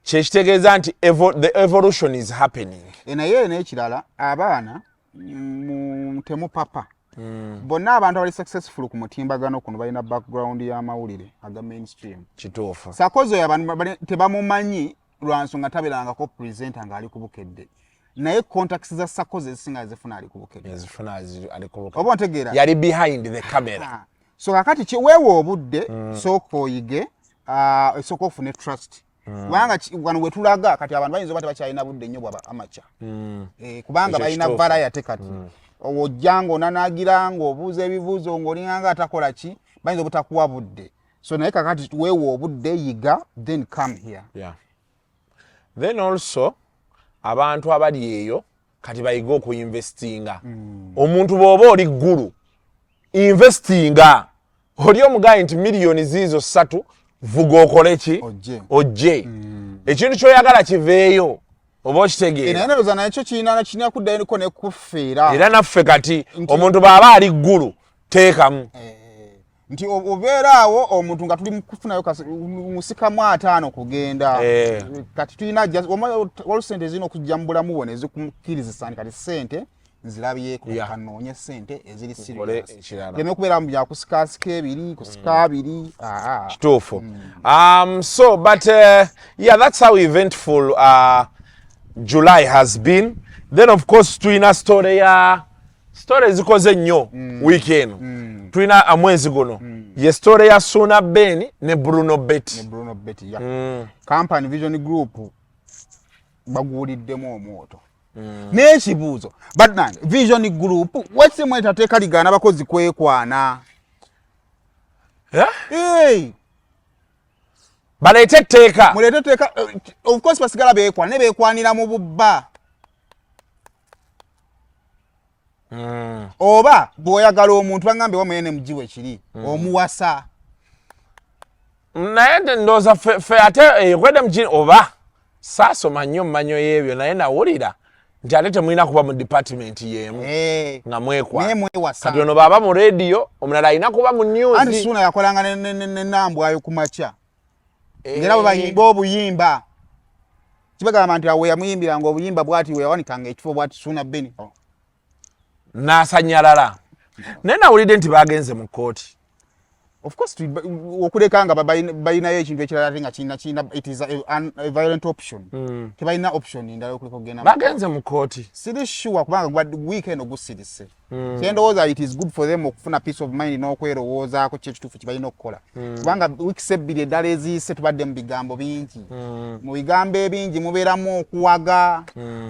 kyekitegeeza nti the evolution is happening. E, naye n'ekirala, abaana temupapa. Bonna abantu abali successful ku mutimbagano kuno balina background y'amawulire aga mainstream. Kituufu. Sakozi oyo abantu tebamumanyi lwa nsonga tabeerangako presenter ng'ali ku Bukedde, naye contacts za Sakozi ezisinga zifuna ali ku Bukedde. Ezifuna ali ku Oba ontegeera? Yali behind the camera. Ah. So kakati weewa obudde, sooka oyige, sooka ofune trust, kubanga wano wetulaga kati abantu bayinza oba tebakyalina budde nnyo bwaba amacha. Eh, kubanga Ekyo balina kituufu. Variety kati ojja ng'onanaagira ng'obuuza ebibuuzo ng'olinganga atakola ki, bayinza obutakuwa budde. So naye kakati weewa obudde, yiga, then come here. Yeah. Then also abantu abali eyo kati bayige okuinvestinga. Omuntu bw'oba oli ggulu, investinga. Oli omugayi nti miliyoni ziizo 3, vuga okole ki? Ojje. Ojje, ekintu kyoyagala kiveeyo, oba okitegeera? Naye ndowooza nakyo kirina kuddayoko nekuffe era. Era naffe kati omuntu bw'aba ali ggulu, teekamu. Nti obeera awo omuntu nga tuli mukufunayo musikamu 50 kugenda. Kati tulina waliwo sente ezirina okujja mu bulamu bwo nezikukkirizisa nti kati sente nzirabyeko, kanoonye sente eziri Nkole serious. ekirala. Leme okubeera mu byakusikaasika ebiri kusika abiri. Kituufu. So but yeah, that's how eventful July has been. Then of course tulina story ya story ezikoze nnyo wiiki eno. Tulina mwezi guno ye story ya Suna Ben ne Bruno Betty. Ne Bruno Betty, ya company Vision Group baguwuliddemu omwoto. N'ekibuuzo, bannange, Vision Group wasimu etateeka ligaana abakozi kwekwana? Eh? Hey! Baleete etteeka. Muleete etteeka. Of course basigala beekwana, naye beekwanira mu bubba. Oba bw'oyagala omuntu, bagambye wamwe NMG we kiri omuwasa. Naye ndowooza ffe ate ekwede mukini oba saasoma nnyo mmanyo y'ebyo, naye nawulira nti ate temulina kuba mu department y'emu nga Naye mwekwana. Mwewasa. Kati ono bw'aba mu radio, omulala alina kuba mu Anti news. Suuna yakolanga ne Nambwayo ku makya, era bwe bayimba obuyimba kibagamba nti awo yamuyimbiranga obuyimba bwati, we yawanikanga ekifo bwati Suuna Beni. N'asanyalala, naye nawulidde nti bagenze mu kkooti. Of course okuleka nga balinayo ekintu ekirala ate nga kirina it is a violent option. Tebalina option endala okuleka okugenda mu Bagenze mu kkooti. Siri sure, kubanga wiiki eno gusirise. Kyendowooza, it is good for them okufuna peace of mind n'okwerowoozaako ki ekituufu kye balina okukola, kubanga weeks 2 eddala eziyise tubadde mu bigambo bingi. Mu bigambo ebingi mubeeramu okuwaga,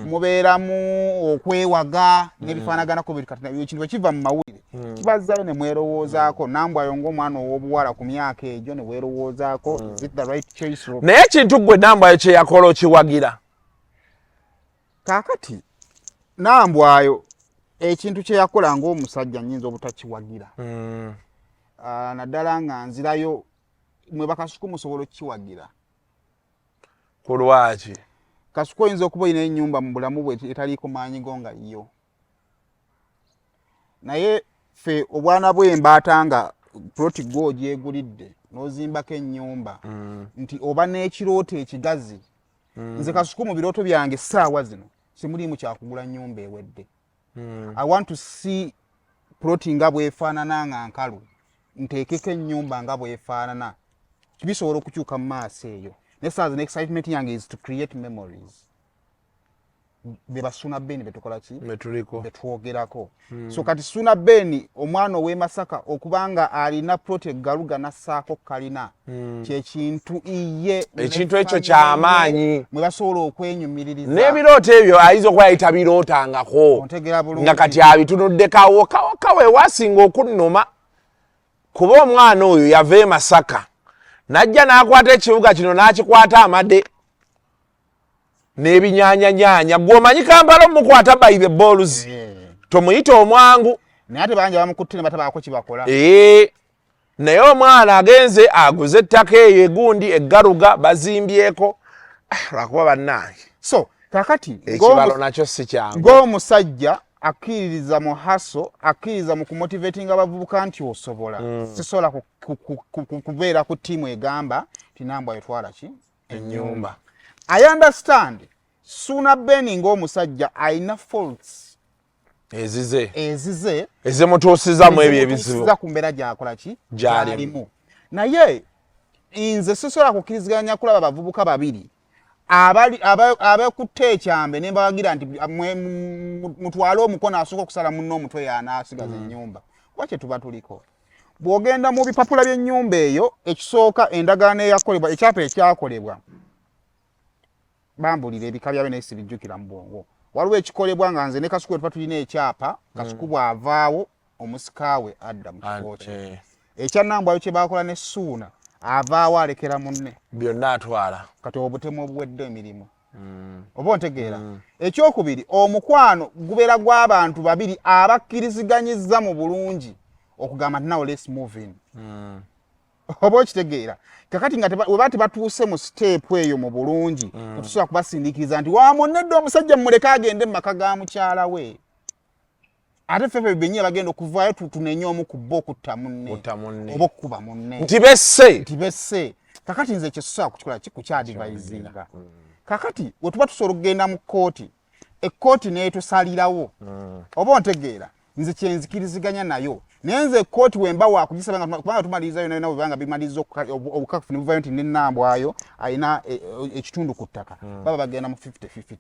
mubeeramu okwewaga n'ebifaanaganako biri. Kati ekintu bwe kiva mu mawulire kibazzayo ne mwerowoozaako. Nambwayo ng'omwana ow'obuwala ku myaka egyo ne weerowoozaako, is it the right choice or Naye ekintu gwe Nambwayo kye yakola okiwagira? Kaakati Nambwayo ekintu kye yakola ng'omusajja nyinza obutakiwagira. Naddala nga nzirayo mwe bakasuku musobola okukiwagira. Ku lwaki? Kasuku oyinza okuba olina ennyumba mu bulamu bwe etaliiko maanyi go nga yo, naye ffe obwana bw'embaata nga ploti gwe ogyegulidde n'ozimbako ennyumba nti oba n'ekirooto ekigazi. Nze Kasuku mu birooto byange essaawa zino simuliimu kyakugula nnyumba ewedde. I want to see ploti nga bwefaanana nga nkalu, nteekeko ennyumba nga bwefaanana. Bisobola okukyuka mu maaso eyo, naye saa zino excitement yange is to create memories. Be basuna Beni betukola ki? Betuliko. Betwogerako. So kati Suna Beni omwana ow'e Masaka okuba nga alina plot eggaluga nassaako kalina, kyekintu iye Ekintu ekyo kyamaanyi. Mwe basobola okwenyumiririza. N'ebirooto ebyo ayinza okuba yali tabirootangako. Ontegera bulungi. Nga kati abitunuddekawo kawokawo ewasinga okunnuma, kuba omwana oyo yava e Masaka n'ajja n'akwata ekibuga kino n'akikwata amade n'ebinyaanyanyaanya. Gwe omanyi Kampala omukwata by the balls. Tomuyita omwangu. Naye ate bangi bamukutte ne batabaako kibakola. Ee, naye omwana agenze aguze ettaka eyo egundi eggaluga bazimbyeko. Ah, lwakuba bannange So kakati ekibalo nakyo si kyangu. Ng'omusajja akkiririza mu hustle, akkiririza mu kumotivatinga abavubuka nti osobola, sisobola kubeera ku ttiimu egamba nti Nambwa etwala ki ennyumba. I understand Suna Beni ng'omusajja alina faults ezize. Ezize. Ezimutuusiza mu ebyo ebizibu. Ezimutuusiza ku mbeera gyakola ki gy'alimu. Gy'alimu. Naye nze sisobola kukkiriziganya kulaba bavubuka babiri abekutte ekyambe ne mbawagira nti mutwale omukono, asooka okusala munne omutwe y'anaasigaza ennyumba, kuba kye tuba tuliko. Bw'ogenda mu bipapula by'ennyumba eyo, ekisooka endagaano eyakolebwa, ekyapa ekyakolebwa, bambulira ebika byabe naye sibijjukira mu bwongo. Waliwo ekikolebwa nga nze ne Kasuku tuba tulina ekyapa. Kasuku bw'avaawo, omusika we adda mu kifo kye. Ekyanambwayo kye bakola ne Suuna, avaawo alekera munne byonna atwala. Kati obutemu obuwedde emirimu, oba ontegeera? Ekyokubiri, omukwano gubeera gw'abantu babiri abakkiriziganyiza mu bulungi okugamba nti now let's move in, oba okitegeera? Kakati nga weba tebatuuse mu step eyo mu bulungi, tetusobola kubasindiikiriza nti wamunedde omusajja mumuleke agende mu maka ga mukyala we. Ate ffefe bennyini bagenda okuvaayo tunenye omu ku bo okutta munne Kutta munne. oba okukuba munne nti besse. Nti besse. Kakati nze kyesobola kukikola ki kukyadvisinga. Kakati we tuba tusobola okugenda mu kkooti, ekkooti n'etusalirawo, oba ontegeera? Nze kyenzikiriziganya nayo, naye nze ekkooti wemba wakugisaba nga kubanga tumaliriza yona yona, bwebanga bimaliriza obukakafu ne buvayo nti nenambwayo alina ekitundu ku ttaka, baba bagenda mu 50-50.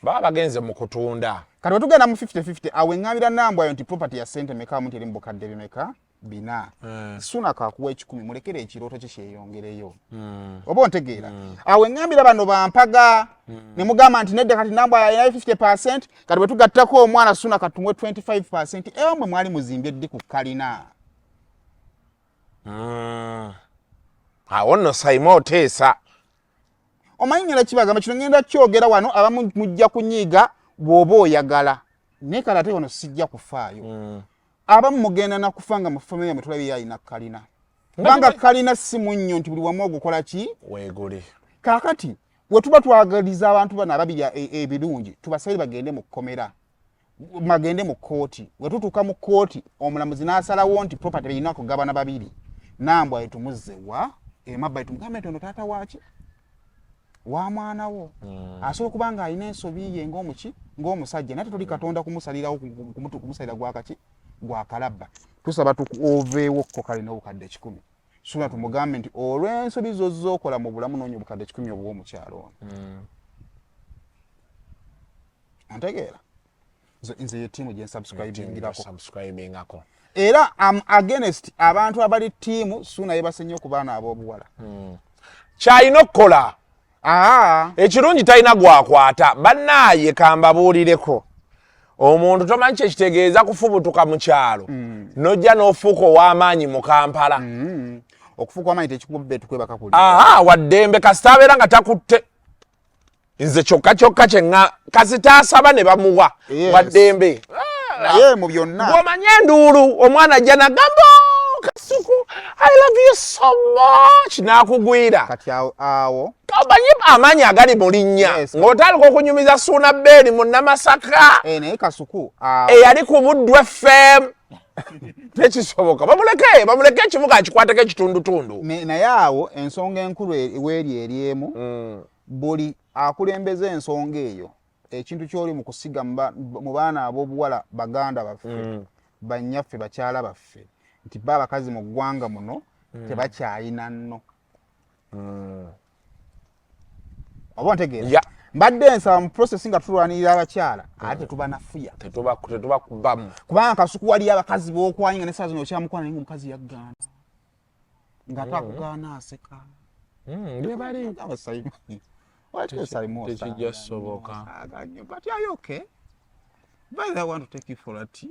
Baba bagenze mu kutunda. Kati wetugenda mu 50-50, awo eŋŋambira Nambwayo nti property ya sente meka amu nti eri mu bukadde bimeka 400, Suna kakuwa 100, mulekere ekirooto kye kyeyongereyo, oba ontegeera? Awo eŋŋambira bano bampaga ne mugamba nti nedda, kati Nambwayo alinayo 50, kati bwe tugattako omwana Suna katumuwe 25. Ewa mwe mwali muzimbye ddi ku kalina? Awo nno Saima oteesa. Omanyi ngenda kibagamba kino, ngenda kyogera wano, abamu mujja kunyiiga bw'oba oyagala, naye kale ate wano sijja kufaayo. Abamu mugenda nakufa nga mu famire yamwe tulabye alina kalina, kubanga kalina si munnyo nti buli wamu ogukola ki weeguli. Kaakati we tuba twagaliza abantu bano ababiri ebirungi, tubasabire bagende mu kkomera, bagende mu kkooti. We tutuuka mu kkooti, omulamuzi n'asalawo nti property erina kugabana babiri, Nambwa etumuzze wa emabbali, tumugambe nti ono taata waaki wa mwana wo. Asobola okuba nga alina ensobi ye ng'omuki ng'omusajja, naye tetuli Katonda kumusalirawo kumusalira gwakaki gwakalabba. Tusaba oveewo ko kale n'obukadde 100, sula tumugambe nti olw'ensobi zozookola mu bulamu, noonya obukadde 100 obuwa omukyalo ono. Ontegeera? Nze ye ttiimu gye nsubscribingirako. Subscribingako. Era am against abantu abali ttiimu Suuna yebase nnyo ku baana ab'obuwala. Kyalina okukola. Aa. Ekirungi talina gwakwata. Bannaaye kambabuulireko, omuntu tomanyi kyekitegeeza kufubutuka mu kyalo nojja n'ofuuka ow'amaanyi mu Kampala. Okufuuka amaanyi tekikubbe tukwebaka kuli. Aha, waddembe kasita abeera nga takutte. Nze kyokka kyokka kyeŋŋa kasita asaba ne bamuwa. Waddembe. Naye mu byonna bw'omanye enduulu omwana ajja nagamba, "Oh, Kasuku." I love you so much nakugwira. Kati awo omanyi amaanyi agali mu linnya ng'otandika okunyumiza Suuna Beeni Munnamasaka naye Kasuku eyali ku Buddu FM. Tekisoboka, bamuleke bamuleke ekibuga akikwateko ekitundutundu. Naye awo ensonga enkulu weeri eri emu, buli akulembeza ensonga eyo, ekintu ky'oli mu kusiga mu baana ab'obuwala, baganda baffe, bannyaffe, bakyala baffe, nti ba abakazi mu ggwanga muno tebakyayina nno. Oba ontegeera? Mbadde nsaba mu process nga tulwanirira abakyala, ate tetubanafuya, tetubakubamu. Kubanga Kasuku waliyo abakazi b'okwanye nga nesaa zino okyamukwana, naye nga omukazi yaggaana, ng'ate akugaana aseka. Tekijja soboka. But are you okay? By the way, I want to take you for a tea.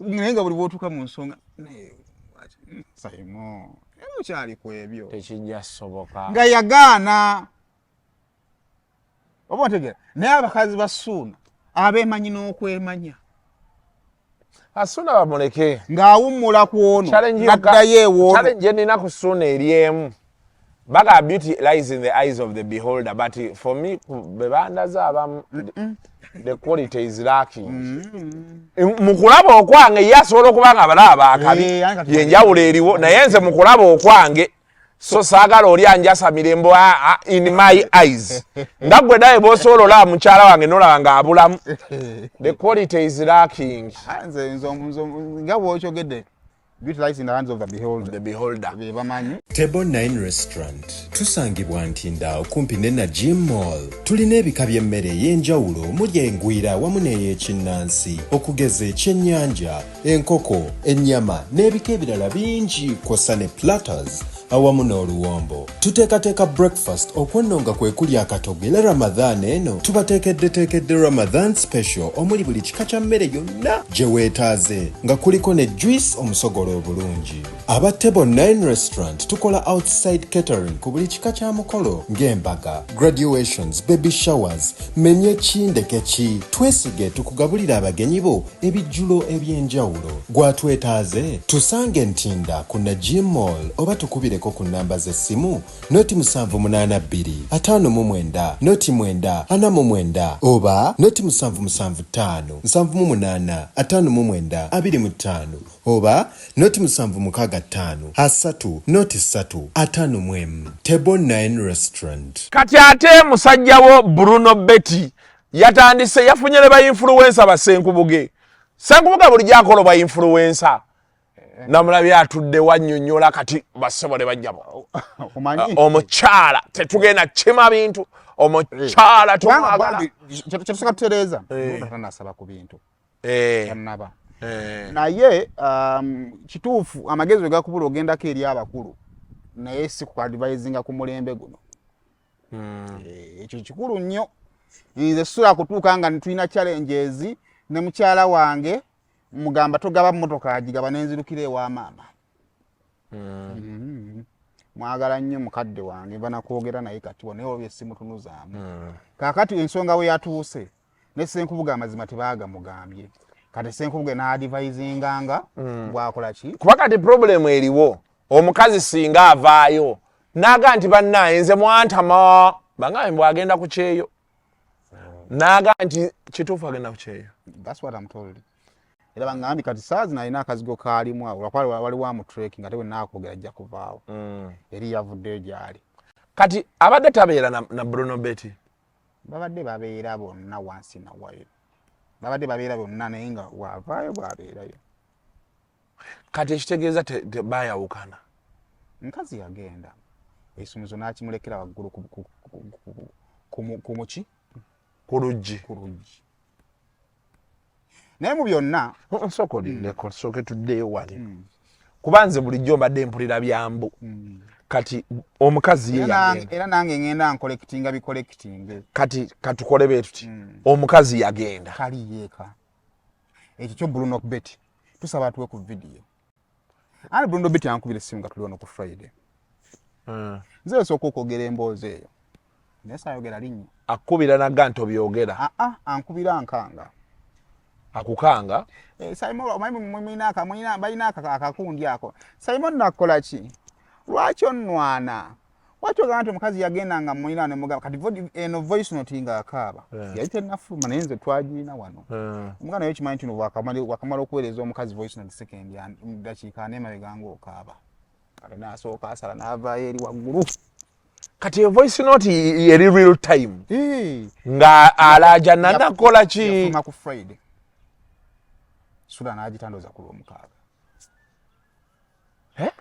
Naye nga buli bw'otuuka mu nsonga, Saimo, era okyali ku ebyo. Tekijja soboka. Nga yagaana. Oba ontegeera? Naye abakazi ba Suuna abeemanyi n'okwemanya. Asuuna bamuleke. Ng'awummula ku ono, n'addayo ewoono. Challenge enina ku Suuna eri emu. Baga beauty lies in the eyes of the beholder, but for me be bandaza abamu, the quality is lacking. Mu kulaba okwange ye asobola okuba nga abalaba baakabi, yenjawulo eriwo, naye nze mu kulaba okwange so saagala oli anjasamire mbu in my eyes, nga gwe naye bw'osobola olaba mukyala wange n'olaba ng'abulamu, the quality is lacking. Nze nga bw'okyogedde, beauty lies in the hands of the beholder. The beholder. Be bamanyi. Table 9 Restaurant tusangibwa Ntinda okumpi ne Najim Mall. Tulina ebika by'emmere ey'enjawulo omuli engwira wamu n'ey'ekinnansi, okugeza ekyennyanja, enkoko, ennyama n'ebika ebirala bingi, kw'ossa ne platters awamu n'oluwombo. Tuteekateeka breakfast okwo nga kwe kuli akatogo, era Ramadhan eno tubateekeddeteekedde Ramadhan special omuli buli kika kya mmere yonna gye weetaaze, nga kuliko ne juice omusogolo obulungi. Aba Table 9 Restaurant tukola outside catering ku buli kika kya mukolo ng'embaga, graduations, baby showers, menye ki ndeke ki, twesige tukugabulira abagenyi bo ebijjulo eby'enjawulo. Gwatwetaaze tusange Ntinda ku Najim Mall oba tukubireko ku namba z'essimu 0 782 59 09 49 oba 0 775 78 59 25 oba 0 765 30 03 51. Table 9 Restaurant. Kati ate musajja wo Bruno Betty yatandise, yafunye ne ba influencer ba Senkubuge. Senkubuge bulijjo akola bwa influencer, namulabye atudde wannyonnyola. Kati bassebo ne bajjabo, omukyala tetugenda kima bintu, omukyala tumwagala. Kyetusooka tutereeza, tanasaba ku bintu, tanaba. Naye kituufu amagezi we gakubula ogendako eri abakulu, naye si kuadvisinga ku mulembe guno. Ekyo kikulu nnyo. Nze sula kutuuka nga tulina challenges ne mukyala wange, mugamba togaba mmotoka, agigaba nenzirukira ewa maama. Mwagala nnyo mukadde wange, banakwogera naye kati naye olwo simutunuzaamu. Kaakati ensonga we yatuuse ne Senkubuga, amazima tebaagamugambye. Kati Senkubuga n'advisinganga bwakola ki? Kuba kati problem eriwo, omukazi singa avaayo naga nti bannaye nze mwantama, bangambe bwagenda ku kyeyo, naga nti kituufu agenda ku kyeyo. That's what I'm told. Era bangambye kati saazi nalina akazigo kaalimu awo, lwakuba waliwo amutracking, ate bwe naakwogera ajja kuvaawo. Eri yavuddeyo gyali. Kati abadde tabeera na Bruno Betty? Babadde babeera bonna wansi nawayo, babadde babeera bonna, naye nga waavaayo bwabeerayo. Kati ekitegeeza bayawukana? Mukazi yagenda, ekisumuzo n'akimulekera waggulu ku muki. Ku luggi. Ku luggi. Naye mu byonna Nsooka olindeko, sooke tuddeyo wali, kuba nze bulijjo mbadde mpulira byambu kati omukazi ye yagenda. Era nange ngenda ncollectinga bicollecting. Kati katukole bwe tuti, omukazi yagenda. Kali yeeka ekyo kyo Bruno Betty tusaba atuwe ku video. Ani Bruno Betty ankubira essimu nga tuli wano ku Friday. Nze nsooka okwogera emboozi eyo, naye saayogera linnya. Akubira naga nti obyogera? Aa, ankubira nkanga. Akukanga. Eh, Simon omanyi mulina akamulina balina akakundi ako. Simon nakola ki? Lwaki onnwana? Lwaki ogamba nti omukazi yagenda nga mulina ne mugamba kati eno voice note nga akaaba. Yali tennafuluma naye nze twagirina wano. Omuganda naye kimanyi nti no wakamala okuweereza omukazi voice note second ya dakiika ana emabega ng'okaaba. Kale n'asooka asala n'avaayo eri waggulu. Kati eyo voice note eri real time. Nga alaajana nakola ki? Yafuluma ku Friday. Sula n'agitandoza ku Lwomukaaga. Eh?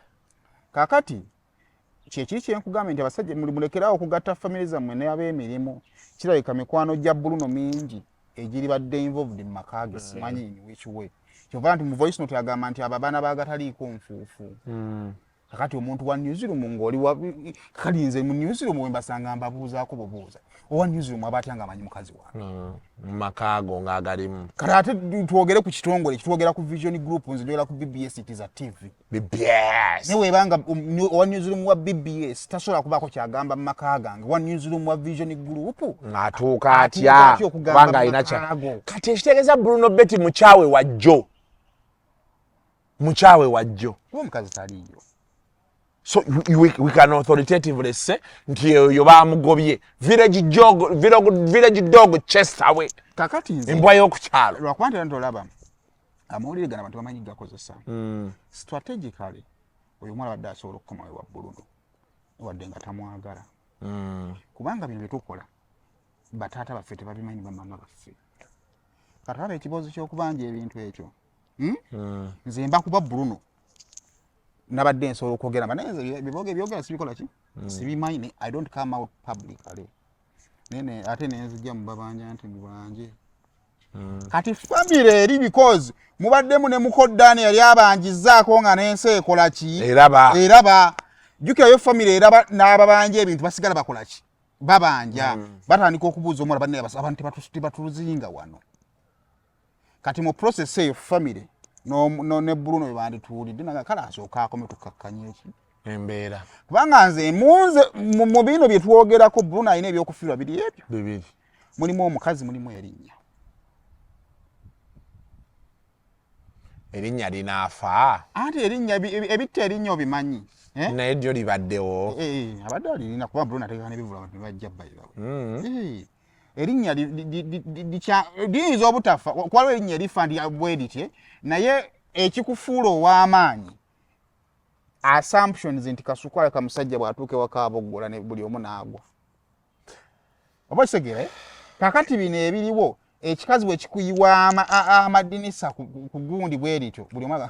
Kaakati kyekiri kyenkugambye nti abasajja mulekerawo okugatta famire zammwe n'ab'emirimu. Kirabika mikwano gya Bruno mingi egiribadde involved mu maka ge, simanyi in which way. Kyova nti mu voice note agamba nti abo abaana b'agataliiko nfuufu. Kakati omuntu wa newsroom ng'oli wa kali nze mu newsroom we mbasanga mbabuuzaako bubuuza. Owa newsroom aba atya ng'amanyi mukazi wange? Mu maka ago ng'agalimu. Kati ate twogere ku kitongole, twogera ku Vision Group, nze njogera ku BBS, it is a TV. BBS. Naye webanga owa newsroom wa BBS tasobola kubaako ky'agamba mu maka gange, owa newsroom wa Vision Group ng'atuuka atya kubanga alina kya. Kati ekitegeeza Bruno Betty mukyawe wajjo. Mukyawe wajjo. Kuba omukazi taliiyo. So we can authoritatively say nti eyo bamugobye village dog, village dog chased away. Kakati nze embwa y'oku kyalo. Lwakuba nti era ntolaba amawulire gano abantu bamanyi gakozesa. Strategically oyo omuwala abadde asobola okukomawo ewa Bruno wadde nga tamwagala. Kubanga bino bye tukola bataata baffe tebabimanyi, bamaama baffe. Katulaba ekiboozi ky'okubanja ebintu ekyo. Nze mba kuba Bruno nabadde nsobola okwogera naye nze byogera sibikola ki sibimanyi ne I don't come out publicly nene ate nenzijja mu babanja nti mubanje. Kati family eri because mubaddemu ne mukoddaani yali abangizaako nga n'ensi ekola ki eraba. Eraba. Jjukirayo family eraba n'ababanja ebintu basigala bakola ki babanja. Batandika okubuuza omuwala banne abantu tebatuluzinga wano. Kati mu process eyo family ne Bruno bwe bandituulidde naga kale asooka akome tukakkanye eki embeera. Kubanga nze munze mu bino bye twogerako Bruno alina ebyokufiirwa biri ebyo bibiri. Mulimu omukazi, mulimu erinnya. Erinnya linaafa. Anti erinnya ebitta erinnya obimanyi. Eh? Naye ddyo libaddewo. Eh, abadde alirina kuba Bruno ategeka n'ebivvulu abantu ne bajja bayibawe. Eh, erinnya liyinza obutafa kuba erinnya erifa nti bwe litye naye ekikufuula ow'amaanyi assumptions nti Kasuku aleka musajja bw'atuuka ewaka aboggola ne buli omu n'agwa oba kitegeera, eh? Kakati bino ebiriwo ekikazi bwe kikuyiwa amadinisa ku gundi bwe lityo buli omu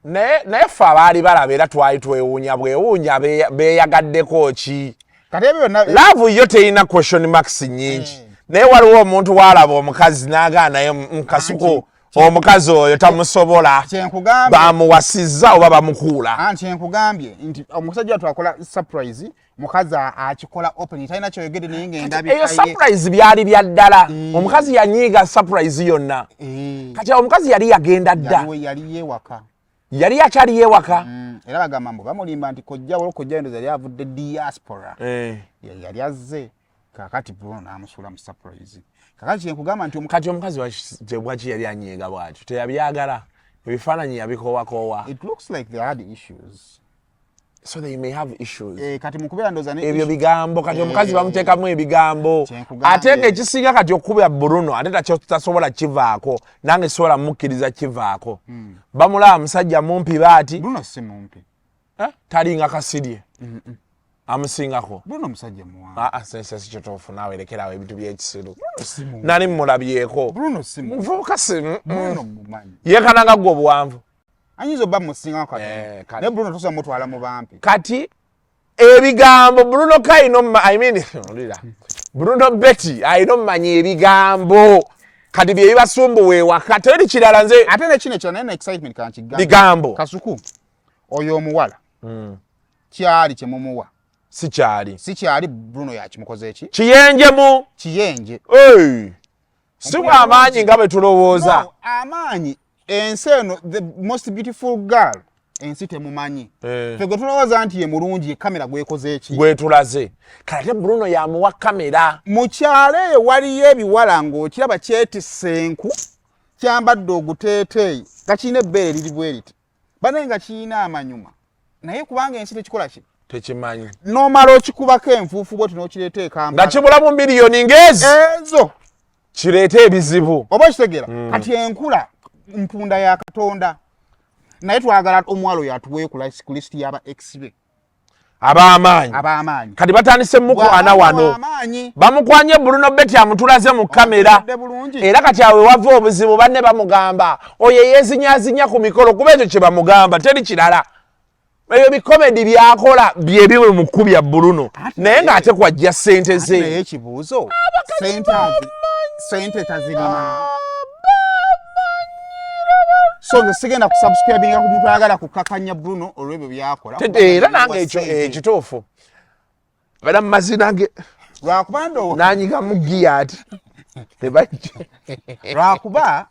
Naye ffe abaali balaba era twali twewuunya bwewuunya beeyagaddeko ki. Kati ebyo byonna Love yo terina question marks nnyingi naye waliwo omuntu waalaba omukazi n'agaa naye Kasuku omukazi oyo tamusobola. Kyenkugambye. Bamuwasizza oba bamukuula. Anti kyenkugambye nti omusajja twakola surprise mukazi akikola open talina kyoyogedde naye ng'endabika Eyo ye surprise byali bya ddala. Omukazi yanyiiga surprise yonna. Kati awo omukazi yali yagenda dda. Yali yewaka. Yali akyali yewaka. Era bagamba mbu bamulimba nti kojja waliwo kojja endoza yali avudde diaspora. Yali azze kakati Bruno n'amusuula mu surprise. Kakati kyenkugamba nti Kati omukazi waki yali anyiiga bwatyo? Teyabyagala ebifaananyi yabikoowakoowa. It looks like they had issues. So they may have issues. Eh, kati mukubeera ndowooza ne Ebyo bigambo kati omukazi bamuteekamu ebigambo. Kyenkugambye. Ate ng'ekisinga kati okuba Bruno ate tasobola kivaako nange sobola mukkiriza kivaako. Bamulaba musajja mumpi baati. Bruno si mumpi. Eh? Talinga Kasirye amusingako. Bruno musajja muwanvu. Aa sense si kituufu naawe lekerawo ebintu by'ekisiru. Si mumpi. Nali mulabyeko. Bruno si mumpi. Muvubuka si Bruno mumanyi. Yeekananga gwe obuwanvu. Ayinza obba musingako katono. Eh, kale. Naye Bruno tosobola mutwala mu bampi. Kati ebigambo Bruno kaino I mean, olira Bruno Betty alina omumanya ebigambo kati bye bibasumbuwa ewaka teri kirala nze. Ate ne kino ekirala naye ne excitement kankigambe. Bigambo. Kasuku oyo omuwala kyali kyemumuwa Si kyali. Si kyali Bruno yakimukoze eki Kiyenjemu. Kiyenje. Hey! Si bw'amaanyi nga bwe tulowooza. No, amaanyi ensi eno the most beautiful girl ensi temumanyi. Ffe gwe tulowooza nti ye mulungi ye kamera gwekoze eki Gwetulaze kale ate Bruno yamuwa kamera. Mu kyalo eyo waliyo ebiwala ng'okiraba kyetisse enku. Kyambadde oguteeteeyi nga kirina ebbeere liri bwe riti, banaye nga kirina amanyuma, naye kubanga ensi tekikola ki, Tekimanyi. Nomala okikubako enfuufu bweti n'okireeta Nga ekampala kibulamu miliyoni ngezi ezo kireete ebizibu. Oba okitegeera? Kati enkula mpunda ya Katonda, naye twagala omuwala oyo atuweeyo ku lisiti y'aba ex be ab'amaanyi. Ab'amaanyi. Kati batandise mukwana wano. Amaanyi. Bamukwanye Bruno Betty amutulaze mu kamera. Otegedde bulungi. Era kati awe wava obuzibu, banne bamugamba oyo yeezinyazinya ku mikolo, kuba ekyo kye bamugamba teri kirala. Ebyo bikomedi byakola byebimu mu kkubya Bruno, Ate naye ng'ate kwajja ssente Ate naye ze. Ekibuuzo, sente tazirina, so nze sigenda kusubscribinga ku muntu ayagala kukakanya Bruno olw'ebyo byakola. Era nange ekyo ekituufu era mu mazina ge Lwakuba ndowooza nanyigamu giya ati tebajja. Lwakuba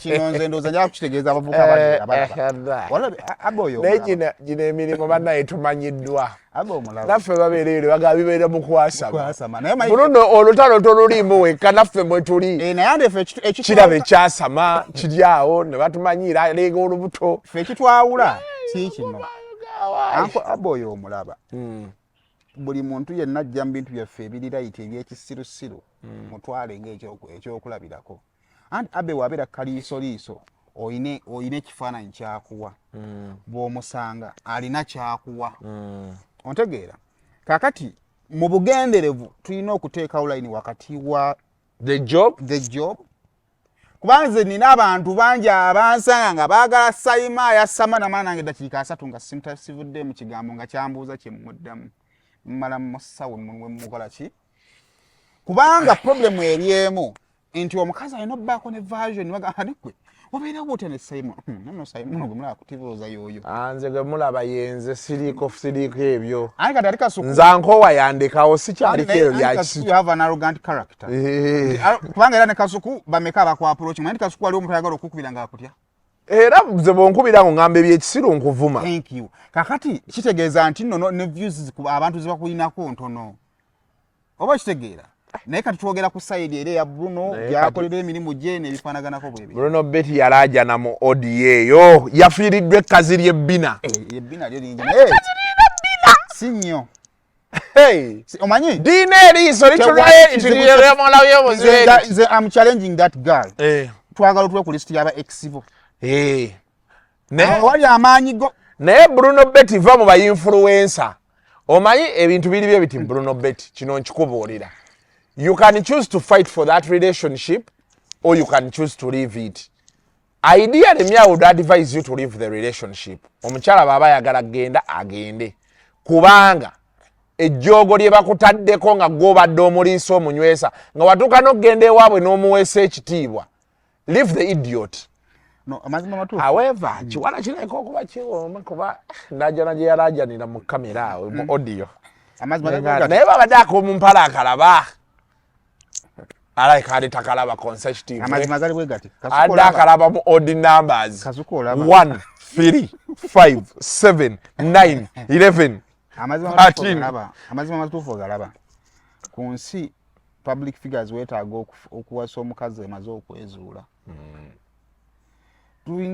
kino nze ndowooza njala kukitegeeza abavubuka abali abalaba. Walabe, abe oyo Naye omulaba. Gino emirimu bannaye tumanyiddwa. Abe omulaba. Naffe babeera eyo bagaba bibeera mu kwasama. Kwasama. Naye manyi- Bruno olutalo toluliimu wekka, naffe mwe tuli. Eh, naye ande ffe Kiraba ekyasama kiri awo ne batumanyiira aleega olubuto. Ffe ekitwawula si kino. Anko abe oyo omulaba, buli muntu yenna ajja mu bintu byaffe ebiri light, ebyekisirusiru, mutwale ngaekyokulabirako. Anti abe wabeera kaliisoliiso, oyine ekifaananyi kyakuwa, bw'omusanga alina kyakuwa, ontegeera? Kakati mu bugenderevu tulina okuteekawo layini wakati wa the job, the job, kubanga nze nina abantu bangi abansanga nga baagala Sayima ayasama namala nange eddakiika 30 nga sivudde mu kigambo nga kyambuuza kyemuddamu, mmala musawe mukola ki, kubanga problemu eri emu nti omukazi alina obbaako ne version bagamba gwe obeerawo otya ne Simon? Nono Simon gwe mulaba kutibuuza yoyo. Ah, nze gwe mulaba yenze siriiko ebyo. Aye kati ati Kasuku Nze ankowa yandekawo, sikyaliko ebyo Anti bya Kasuku, you have an arrogant character. Eh. Kubanga era ne Kasuku bameka abakw approach, manyi Kasuku waliwo omuntu ayagala okukubira nga akutya. Era nze bwonkubira ngo ngamba ebyekisiru nkuvuma. Thank you. Kakati kitegeeza nti nno ne views ku abantu zibakulinako ntono, oba kitegeera? Naye kati twogera ku side era eya Bruno Naye gyakolera emirimu gye n'ebifaanaganako bwebi. Bruno Betty yalaajana mu audio eyo, yafiiriddwa ekkazi ly'ebbina. Ebbina lyo lingi naye si nnyo. Hey! Omanyi Diina eriiso Nze litulayo. Nze am challenging that girl. Twagala otuwe ku list y'aba ex bo wali amaanyi go. Naye Bruno Betty, va mu bainfluencer. Omanyi ebintu biri bye biti. Bruno Betty, kino nkikubuulira, you can choose to fight for that relationship or you can choose to leave it. Ideally, me, I would advise you to leave the relationship. Omukyala bw'aba ayagala kugenda, agende, kubanga ejjoogo lye bakutaddeko nga gw'obadde omuliisa omunywesa, nga watuuka n'okugenda ewaabwe n'omuweesa ekitiibwa, leave the idiot. No, amazima matuufu. However, kiwala kirabika okuba kiwooma, kuba ndajana gye yalajanira mu kamera awo mu audio. Amazima gagamba Naye babadde ak'omumpala akalaba, alabika ali takalaba consecutive. Amazima gali bwe gati. Kasuku Adde olaba. akalaba mu odd numbers. Kasuku olaba. 1 3 5 7 9 11 Amazima matuufu 13. ogalaba, amazima matuufu ogalaba. Ku nsi public figures weetaaga okuwasa omukazi emaze okwezuula.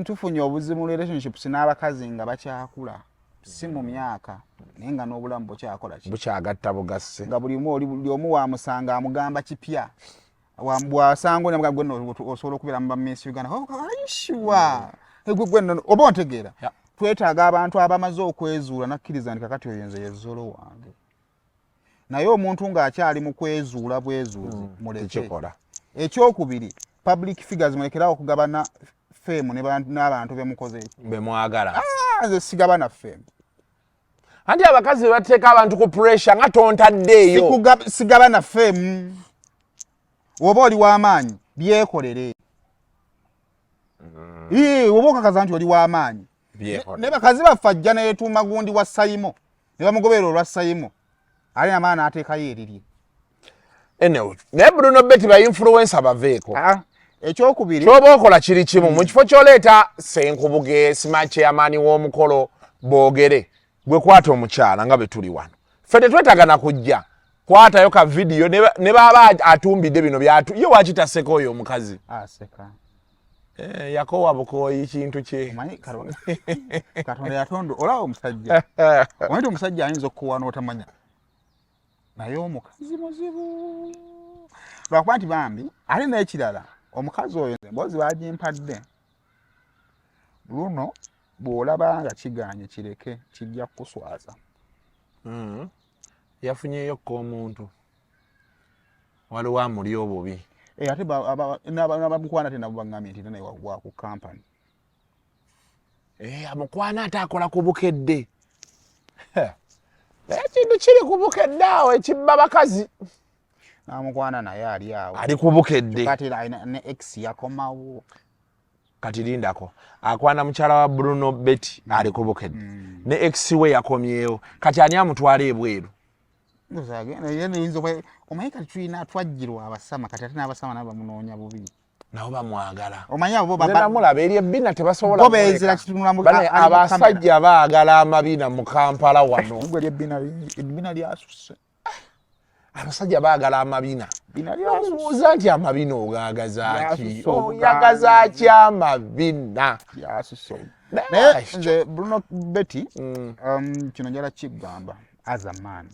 Tufunye obuzibu mu relationships n'abakazi nga bakyakula, si mu myaka, naye nga n'obulamu bukyakola ki, Bukyagatta bugasse. Nga buli omu buli omu wamusanga amugamba kipya. Bwasanga oli gwe nno osobola okubeera mu ba Miss Uganda. Oh, are you sure? Gwe gwe nno oba ontegeera? Twetaaga abantu abamaze okwezuula nakkiriza nti kakati oyo nze yezzolo wange, naye omuntu ng'akyali mu kwezuula bwezuuzi, muleke. Tekikola. Ekyokubiri, public figures mulekerawo okugabana fame n'abantu bemukoze. Bemwagala. Ah, nze sigabana fame. Anti abakazi bateeka abantu ku pressure nga tontaddeeyo. Sigabana fame. Oba oli w'amaanyi, byekolere. Ii, oba okakaza nti oli w'amaanyi. Byekolere. Ne bakazi baffe ajja neyetuuma gundi wa Sayimo ne bamugoberera olwa Sayimo, ali namaana n'ateekayo erirye. Anyway, naye Bruno Betty, ba influencer baveeko. Ah, ekyokubiri, kyoba okola kiri kimu, mu kifo kyoleeta Senkubuge sima chairman w'omukolo boogere, gwe kwata omukyala nga bwe tuli wano, ffe tetwetaaga na kujja, kwatayo ka vidiyo ne baaba atumbidde bino byatu ye waki taseka oyo omukazi. Aseka. Eh, yakowa bukooyi kintu kye. Omanyi Katonda yatonda olaba omusajja. Omanyi nti omusajja ayinza okukuwa n'otamanya, naye omukazi muzibu lwakuba nti bambi. Ate n'ekirala, omukazi oyo emboozi bagimpadde luno, bw'olaba nga kiganye kireke, kijja kukuswaza. Yafunyeyo ko omuntu, waliwo amuli obubi. Eh, ate n'abamukwana ate nabo baŋŋambye nti naye wa ku kampani. Eh, amukwana ate akola ku Bukedde. Naye ekintu kiri ku Bukedde awo ekibba bakazi. N'amukwana naye ali awo. Ali ku Bukedde. Kyokka ate era alina ne ex yakomawo. Kati lindako, akwana mukyala wa Bruno Betty ali ku Bukedde, ne ex we yakomyewo. Kati ani amutwala ebweru? Omanyi kati tulina twajjirwa abasama, kati ate n'abasama nabo bamunoonya bubi. Nabo bamwagala. Omanyi abo bo Nze namulaba eri ebbina, tebasobola bo kumuleka. Beezira kitunula Bane, ali mu abasajja baagala amabina mu Kampala wano. Gwe ebbina lingi, ebbina lyasusse. Abasajja baagala amabina. Ebbina lyasusse. Omubuuza nti amabina ogaagaza ki? Lyasusse. Oyagaza ki amabina? Lyasusse. Naye Naye nze Bruno Betty, kino njala kigamba as a man,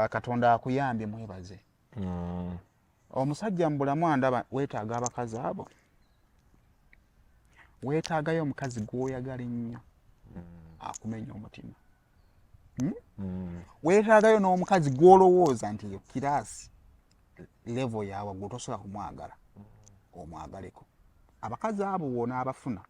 Katonda akuyambye, mwebaze. Omusajja mu bulamu andaba weetaaga abakazi abo, weetaagayo omukazi gw'oyagala ennyo akumenya omutima. Weetaagayo n'omukazi gw'olowooza nti yo class level yawaggulu, tosobola kumwagala, omwagaleko. Abakazi abo woonaabafuna,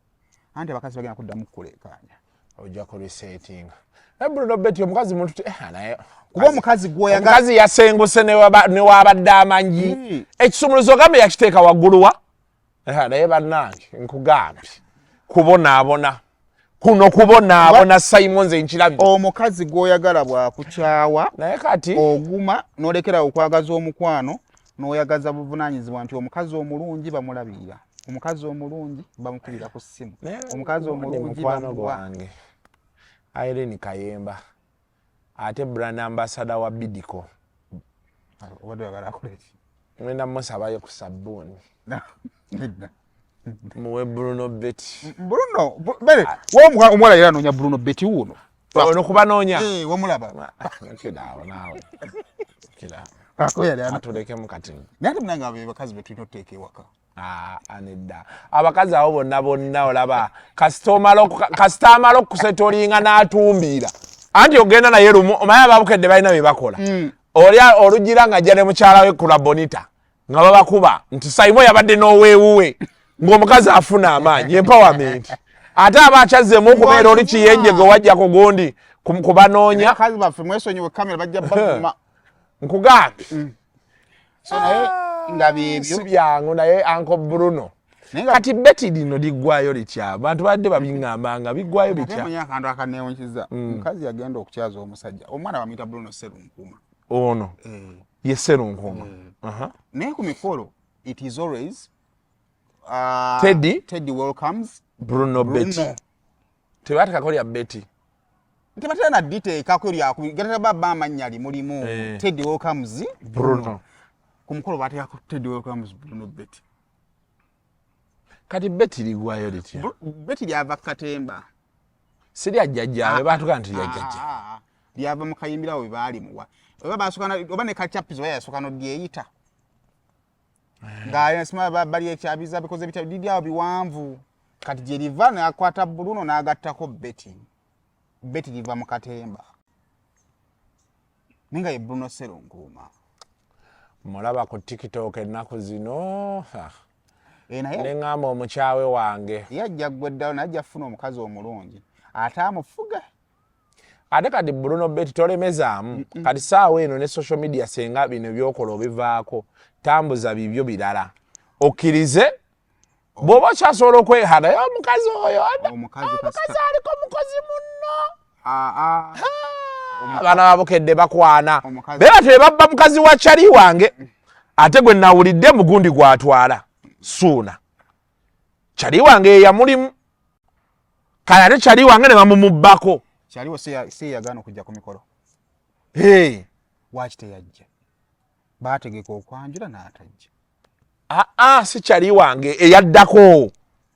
anti abakazi bagenda kuddamu kukuleekaanya. Ojja kuresetinga. Naye Bruno Betty omukazi muntu naye Kuba omukazi gw'oyagala omukazi yasenguse newabadde amanyi. Ekisumuluzo ogambe yakiteeka waggulu wa. Naye bannange, nkugambye, kubonaabona kuno, kubonaabona. Simon, nze nkirabye. Omukazi gw'oyagala bw'akukyawa, Naye kati oguma n'olekera okwagaza omukwano n'oyagaza buvunaanyizibwa, nti omukazi omulungi bamulabirira, omukazi omulungi bamukubira ku ssimu, Naye omukazi ni omulungi mukwano bamuwa. gwange Irene Kayemba, ate brand ambassador wa Bidiko. Obadde oyagala akola ki? Ngenda musabayo ku sabbuuni. Nedda. Muwe Bruno Betty. Bruno bere omuwala yera anoonya Bruno Betty wuuno. Ono kubanoonya. Eh, wamulaba? Kiraawo naawe. Kiraawo. Ako yali Atulekemu kati. Naye ate munange, abo be bakazi be tulina otuteeka ewaka. Ah, nedda, abakazi abo bonna bonna olaba kasita amala okusettlinga n'atumbiira, anti ogenda naye lumu. Omanyi ababukedde balina bye bakola. Oli olugira nga ajja ne mukyala we kula bonita nga babakuba nti Saimo yabadde n'oweewuwe, ng'omukazi afuna amaanyi, empowerment, ate aba akyazzeemu okubeera oli kiyenje gwe wajja ku gundi kubanoonya. Abakazi baffe mwesonyiwe kamera, bajja bavuma. Nkugambye. So naye nga byebyo. Si byangu, naye Uncle Bruno. Naye nga Kati Betty lino liggwayo litya? Abantu badde babiŋŋambanga biggwayo ate bitya? manyi akantu akaneewunyiza, omukazi yagenda okukyaza omusajja, omwana bamuyita Bruno Serunkuma. Ono ye Serunkuma. Aha. Naye ku mikolo it is always Teddy? Teddy welcomes Bruno Betty. Bruno. Tebatekako lya Betty. Tebatera na diteekako lyakugatera baba amannya limulimu. Teddy welcomes Bruno. Ku mukolo bateekako Teddy welcomes Bruno Betty. Kati Betty liggwayo litya? Betty lyava katemba. Si lya jjajjaawe? Baatugaa nti lya jjajja. Ah, ah, lyava mu kayimbirawo bwe baalimuwa, oba basooka oba ne kachapizo oba yasooka nodyeyita nga bali ekyabiza bikoze bitya didi awo biwanvu. Kati gye liva n'akwata Bruno n'agattako Betty. Betty liva mu katemba, naye nga ye Bruno Serunkuuma. Mulaba ku TikTok ennaku zino. Ah, Eh, naye ne ŋŋamba omukyawe wange. Ye ajja ggwa eddalo, naye ajja kufuna omukazi omulungi ate amufuga. Ate kati Bruno Betty tolemezaamu. Kati saawa eno ne social media, senga bino byokola obivaako, tambuza bibyo birala, okkirize bw'oba okyasobola okweha. Naye omukazi oyo Omukazi omukazi aliko mukozi munno. Ah, ah. Abaana babukedde bakwana. Omukazi- Be batyo babba mukazi wa kyali wange, ate gwe nawulidde mugundi gwatwala Suuna. Kyali wange ye yamulimu, kale ate kyali wange ne bamumubbako. Kyaliwo si yagaana okujja ku mikolo. Hey. Waaki teyajja? Baategeka okwanjula n'atajja. Aa, si kyali wange. Eyaddako,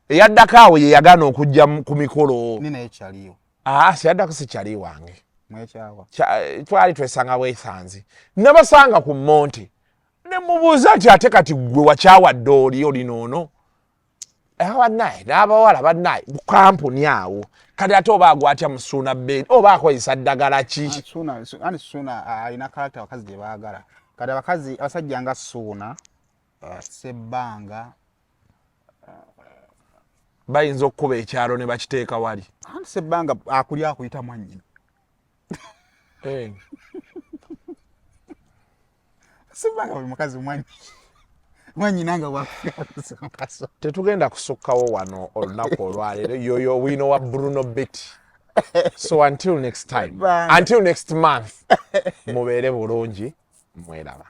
eyaddako awo ye yagaana okujja ku mikolo. Ni naye kyaliyo. Aa, siyaddako, si kyali wange. Mwekyawa? Twali twesanga bwesanzi, nabasanga ku Monte, ne mubuuza nti, "Ate kati gwe wakyawadde oli olinoono?" Bannaye n'abawala, bannaye, kampuni awo kati ate oba agwatya musuuna beni oba akozesa ddagala ki? Suuna, anti Suuna alina character abakazi gye baagala. Kati abakazi, abasajja nga Suuna, Sebbanga. Bayinza okukuba ekyalo ne bakiteeka wali. Anti Sebbanga akulya akuyita mwannyina. Eh. Sebbanga buli mukazi mwannyina nga bwakukaso. Tetugenda kusukkawo wano olunaku olwaleero. Yoyo bwino wa Bruno Betty. So until next time. Bye. Until next month, mubeere bulungi, mweraba.